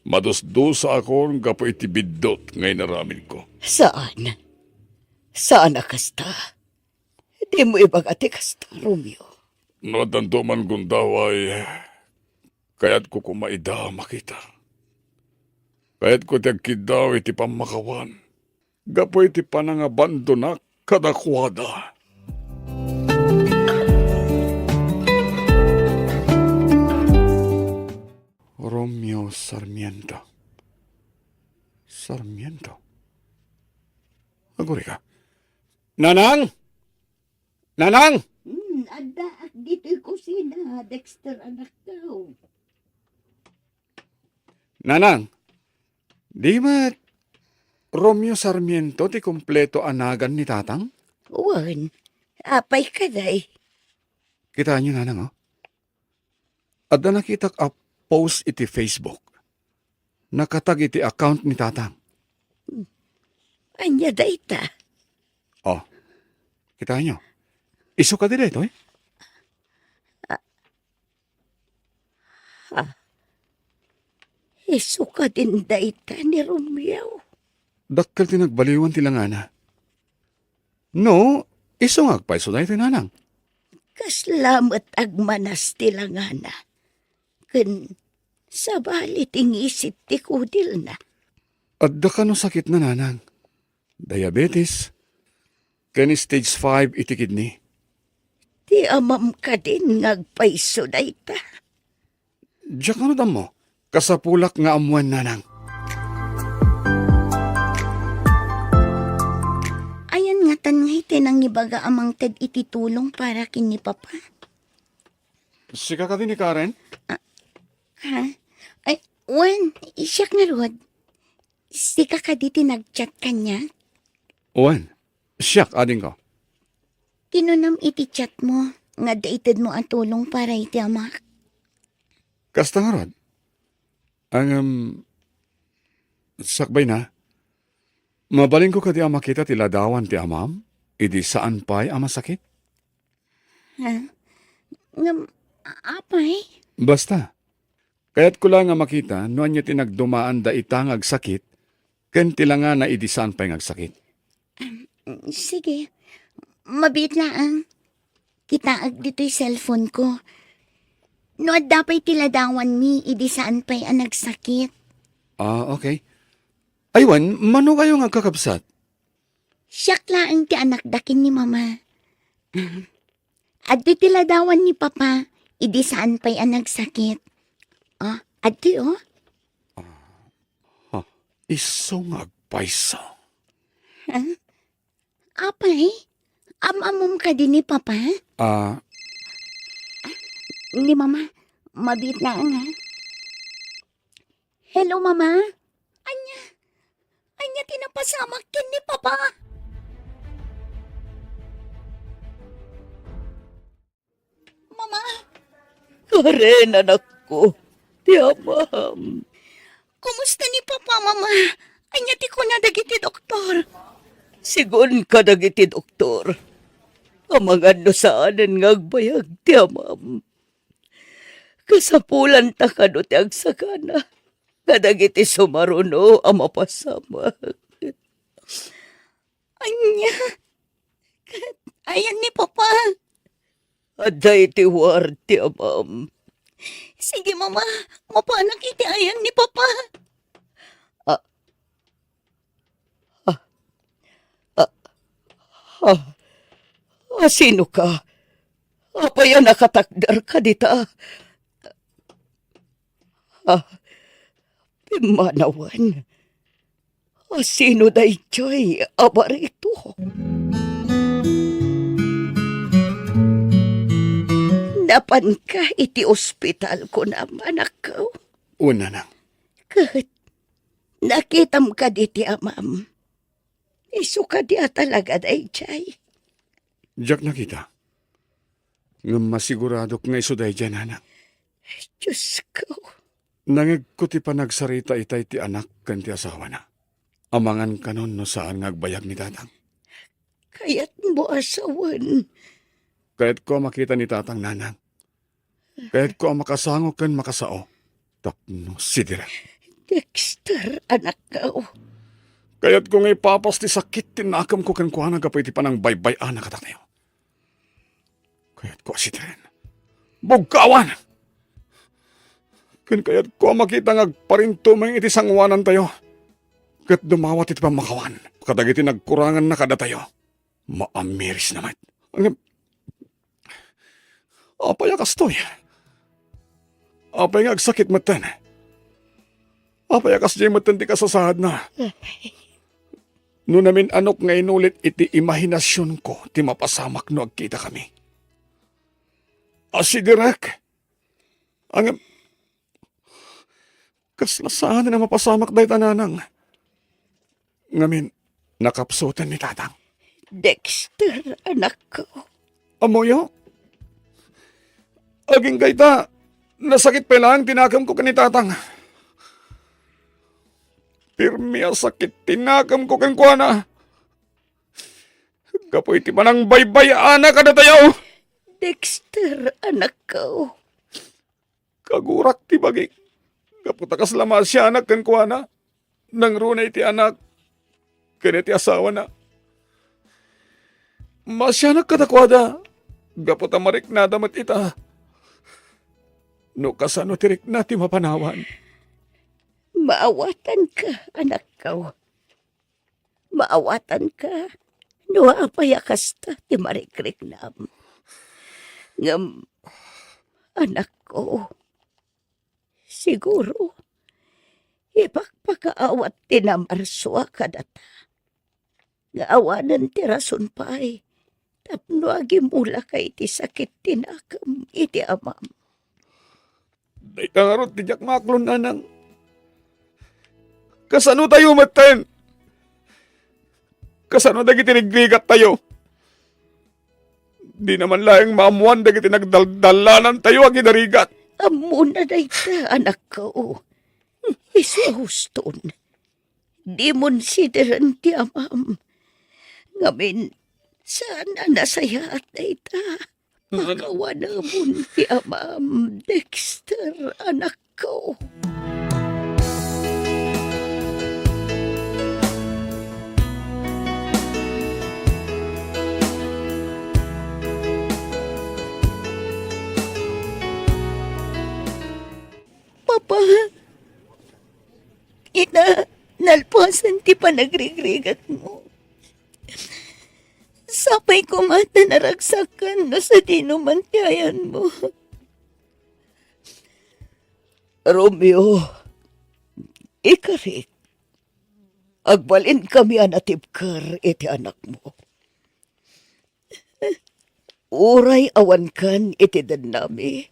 madusdusaakon gapu iti biddut nga inaramidko. Saan. Saan a kasta. Dimo ibaga ti kasta, Romeo. No addanto man gundaway, kayatko koma ida a makita. Kayatko ti agkiddaw iti pammakawan gapu iti panangabandonak kadakuada. Romeo Sarmiento. Sarmiento. Agurika. Nanang! Nanang! Hmm, addaak ditoy kusina, Dexter, anakko. Nanang, di met Romeo Sarmiento ti kompleto a nagan ni Tatang? Wen, apay kadi? Kitaenyo, Nanang, oh. Adda nakitak a post iti Facebook. Nakatag iti account ni Tatang. Ania dayta? Oh, kitaenyo. Isu kadi daytoy? Ha? Isu kadin dayta ni Romeo? Dakkel ti nagbaliwan ti langana. No, isu nga agpayso daytoy, Nanang. Kasla met agmanas ti langana. Ken sabali ti ngisit ti kudilna. Adda kano sakitna, Nanang. Diabetes, ken stage five iti kidney. Ti amam kadin nga agpayso dayta? Diak ngarud ammo. Kasapulak nga ammoen, Nanang. Ayan ngatan nga iti nangibaga a mangted iti tulong para ken ni Papa? Sika kadi ni Karen? Ah, ha? Ay, wen, siak ngarud. Sika kadi ti nag-chat kaniak? Wen, siak, adingko. Kinunam iti chat mo nga adda itedmo a tulong para iti amak. Kasta ngarud. Ngem, sakbay na, mabalinko kadi a makita ti ladawan ti amam idi saan pay a masakit? Ha? Ngem, apay? Basta, kayatko la nga makita no ania ti nagdumaan dayta nga agsakit ken ti langana idi saan pay nga agsakit. Sige. Mabiit laeng. Kitaek ditoy cellphone ko. No adda pay ti ladawanmi idi saan pay a nagsakit. Ah, okay. Ay wen, mano kayo nga agkakabsat? Siak laeng ti anakda ken ni Mama. Adtoy ti ladawan ni Papa, idi saan pay a nagsakit. Ah, adtoy, oh. Ha, isu nga agpayso. Ha? Apay, am-ammom kadi ni Papa? Ah. Ni Mama, mabiit laeng, ha? Hello, Mama? Ania? Ania ti napasamak ken ni Papa? Mama? Karen, anakko, ti amam. Kumusta ni Papa, Mama? Ania ti kuna dagiti doktor? Sigun kadagiti doktor, amangan no saanen nga agbayag ti amam. Kasapulanta kano ti agsakana kadagiti sumaruno a mapasamak. Ania? Ket ayan ni Papa? Adda iti ward ti amam. Sige, Mama. Mapanak iti ayan ni Papa. Ah, ah, ah, ah, ah, sino ka? Apay a nakatakder ka dita? Ah, pimmanawen. Sino daytoy a barito? Napanka iti ospital, kunam, anakko? Wen, nanang. Ket nakitam kadi ti amam? Isu kadi a talaga daydiay? Diak nakita. Ngem masiguradok nga isu daydiay, nanang. Diosko. Nangegko ti panagsarita itay ti anak ken ti asawana. Amangan kanon no saan nga agbayag ni tatang. Kayatmo a sawen? Kayatko a makita ni tatang, nanang. Kayatko a makasango ken makasao tapno sidiren. Dexter, anakko. Kayatko nga ipapas ti sakit ti nakemko kenkuana gapu iti panangbaybay-ana kadatayo. Kayatko a sidiren. Bugkawan! Ken kayatko a makita nga agparintumeng iti sangoanantayo ket dumawat iti pammakawan kadagiti nagkuranganna kadatayo. Maamirisna met. Ngem, apay a kastoy? Apay nga agsakit metten? Apay a kasdiay metten ti kasasaadna? No namin-anok nga inulit iti imahinasionko ti mapasamak no agkitakami. Asiderek. Ngem, kasla saan a mapasamak dayta, nanang. Ngamin, nakapsuten ni tatang. Dexter, anakko. Ammoyo? Agingga ita, nasakit pay laeng ti nakemko ken ni tatang. Pirmi a sakit ti nakemko kenkuana. Gapu iti panangbaybay-ana kadatayo. Dexter, anakko. Kagurak ti bagik. Gapu ta kasla maasianak kenkuana. Nangruna iti anak ken iti asawana. Maasianak kadakuada gapu ta mariknada met ita. No kasano ti rikna ti mapanawan? Maawatanka, anakko. Maawatanka no apay a kasta ti marikriknam. Ngem, anakko, siguro, ipakpakaawat ti namarsua kadata nga awanen ti rason pay tapno agimulaka iti sakit ti nakem iti amam. Dayta ngarud ti diak maaklon, nanang. Kasano tayo metten? Kasano dagiti rigrigattayo? Dina man laeng maammoan dagiti nagdaldalanantayo a kinarigat. Ammona dayta, anakko. Isu a huston. Dimon sideren ti amam. Ngamin, saan a nasayaat dayta. Pakawanamon ti amam, Dexter, anakko. Papa, ina, nalpasen ti panagrigrigatmo. Sapay koma ta naragsakan no sadino man ti ayanmo. Romeo, ikarik, agbalinkami a natibker iti anakmo. Uray awankan iti dennami,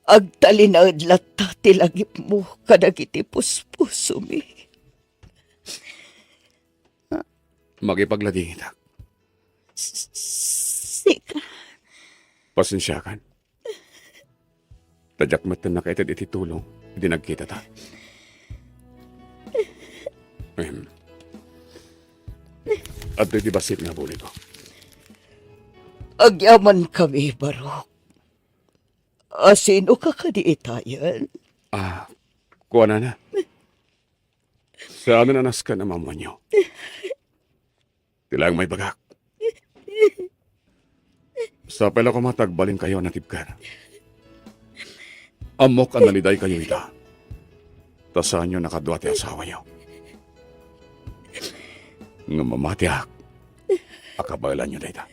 agtalinaed latta ti lagipmo kadagiti puspusomi. Makipagladingitak. S-, sika. Pasensiakan. Ta diak metten nakaited iti tulong idi nagkitata. Ahem. Adtoy ti bassit nga buliko. Agyamankami, Barok. A, sinoka kadi itayen? Ah, kuanana. Saanen a nasken a maammoanyo. Ti laeng maibagak. Sapay la koma ta agbalinkayo a natibker. Ammok a nalidaykayo ita. Ta saanyo nakadua ti asawayo. Ngem mamatiak a kabaelanyo dayta.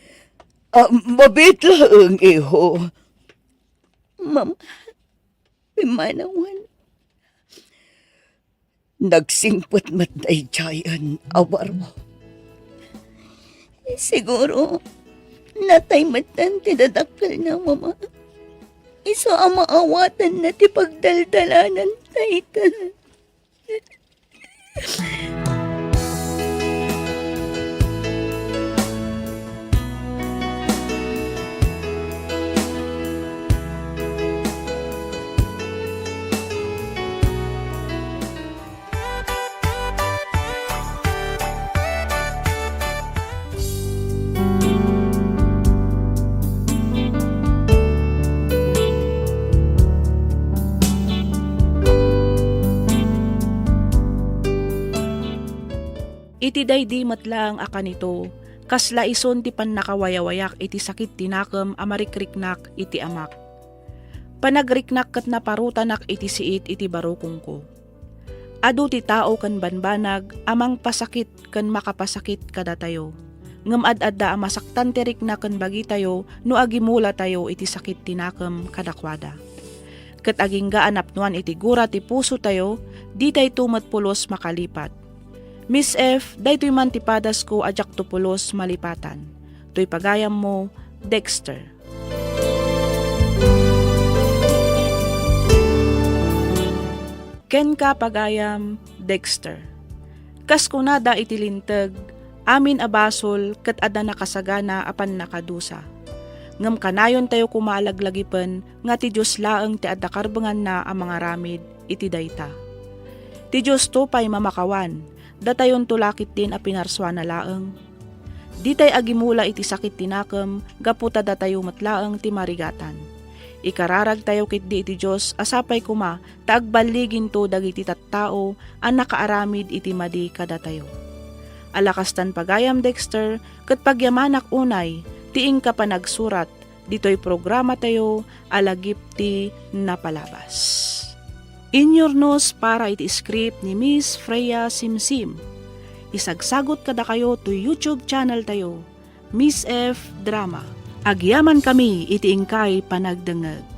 Ah, mabiit laeng, iho. Mama, pimmanawen. Nagsingpet met daydiayen a baro. Siguro, natay metten ti dadakkelna, Mama. Isu a maawatanna ti pagdaldalanan dayta. Iti daydi met laeng a kanito, kasla isun ti pannakawayawayak iti sakit ti nakem a marikriknak iti amak. Panagriknak ket naparutanak iti siit iti barukongko. Adu ti tao ken banbanag a mangpasakit ken makapasakit kadatayo, ngem ad-adda a masaktan ti rikna ken bagitayo no agimulatayo iti sakit ti nakem kadakuada. Ket agingga a napnoan iti gura ti pusotayo, ditayto met pulos makalipat. Miss F, daytoy man ti padasko a diakto pulos malipatan. Toy pagayammo, Dexter. Kenka, pagayam, Dexter. Kas kunada iti Linteg, amin a basol ket adda nakasagana a pannakadusa. Ngem kanayontayo koma a laglagipen nga ti Dios laeng ti adda karbenganna a mangaramid iti dayta. Ti Diosto pay mamakawan, datayonto la ketdin a pinarsuana laeng. Ditay agimula iti sakit ti nakem gapu ta datayo met laeng ti marigatan. Ikararagtayo ketdi iti Dios a sapay koma ta agballiginto dagiti tattao a nakaaramid iti madi kadatayo. Ala kastan, pagayam Dexter, ket pagyamanak unay ti inka panagsurat ditoy programatayo a Lagip ti Napalabas. Inyurnos para iti script ni Miss Freya Simsim. Isagsagut kadakayo toy YouTube channel tayo, Miss F Drama. Agyamankami iti inkay panagdengngeg.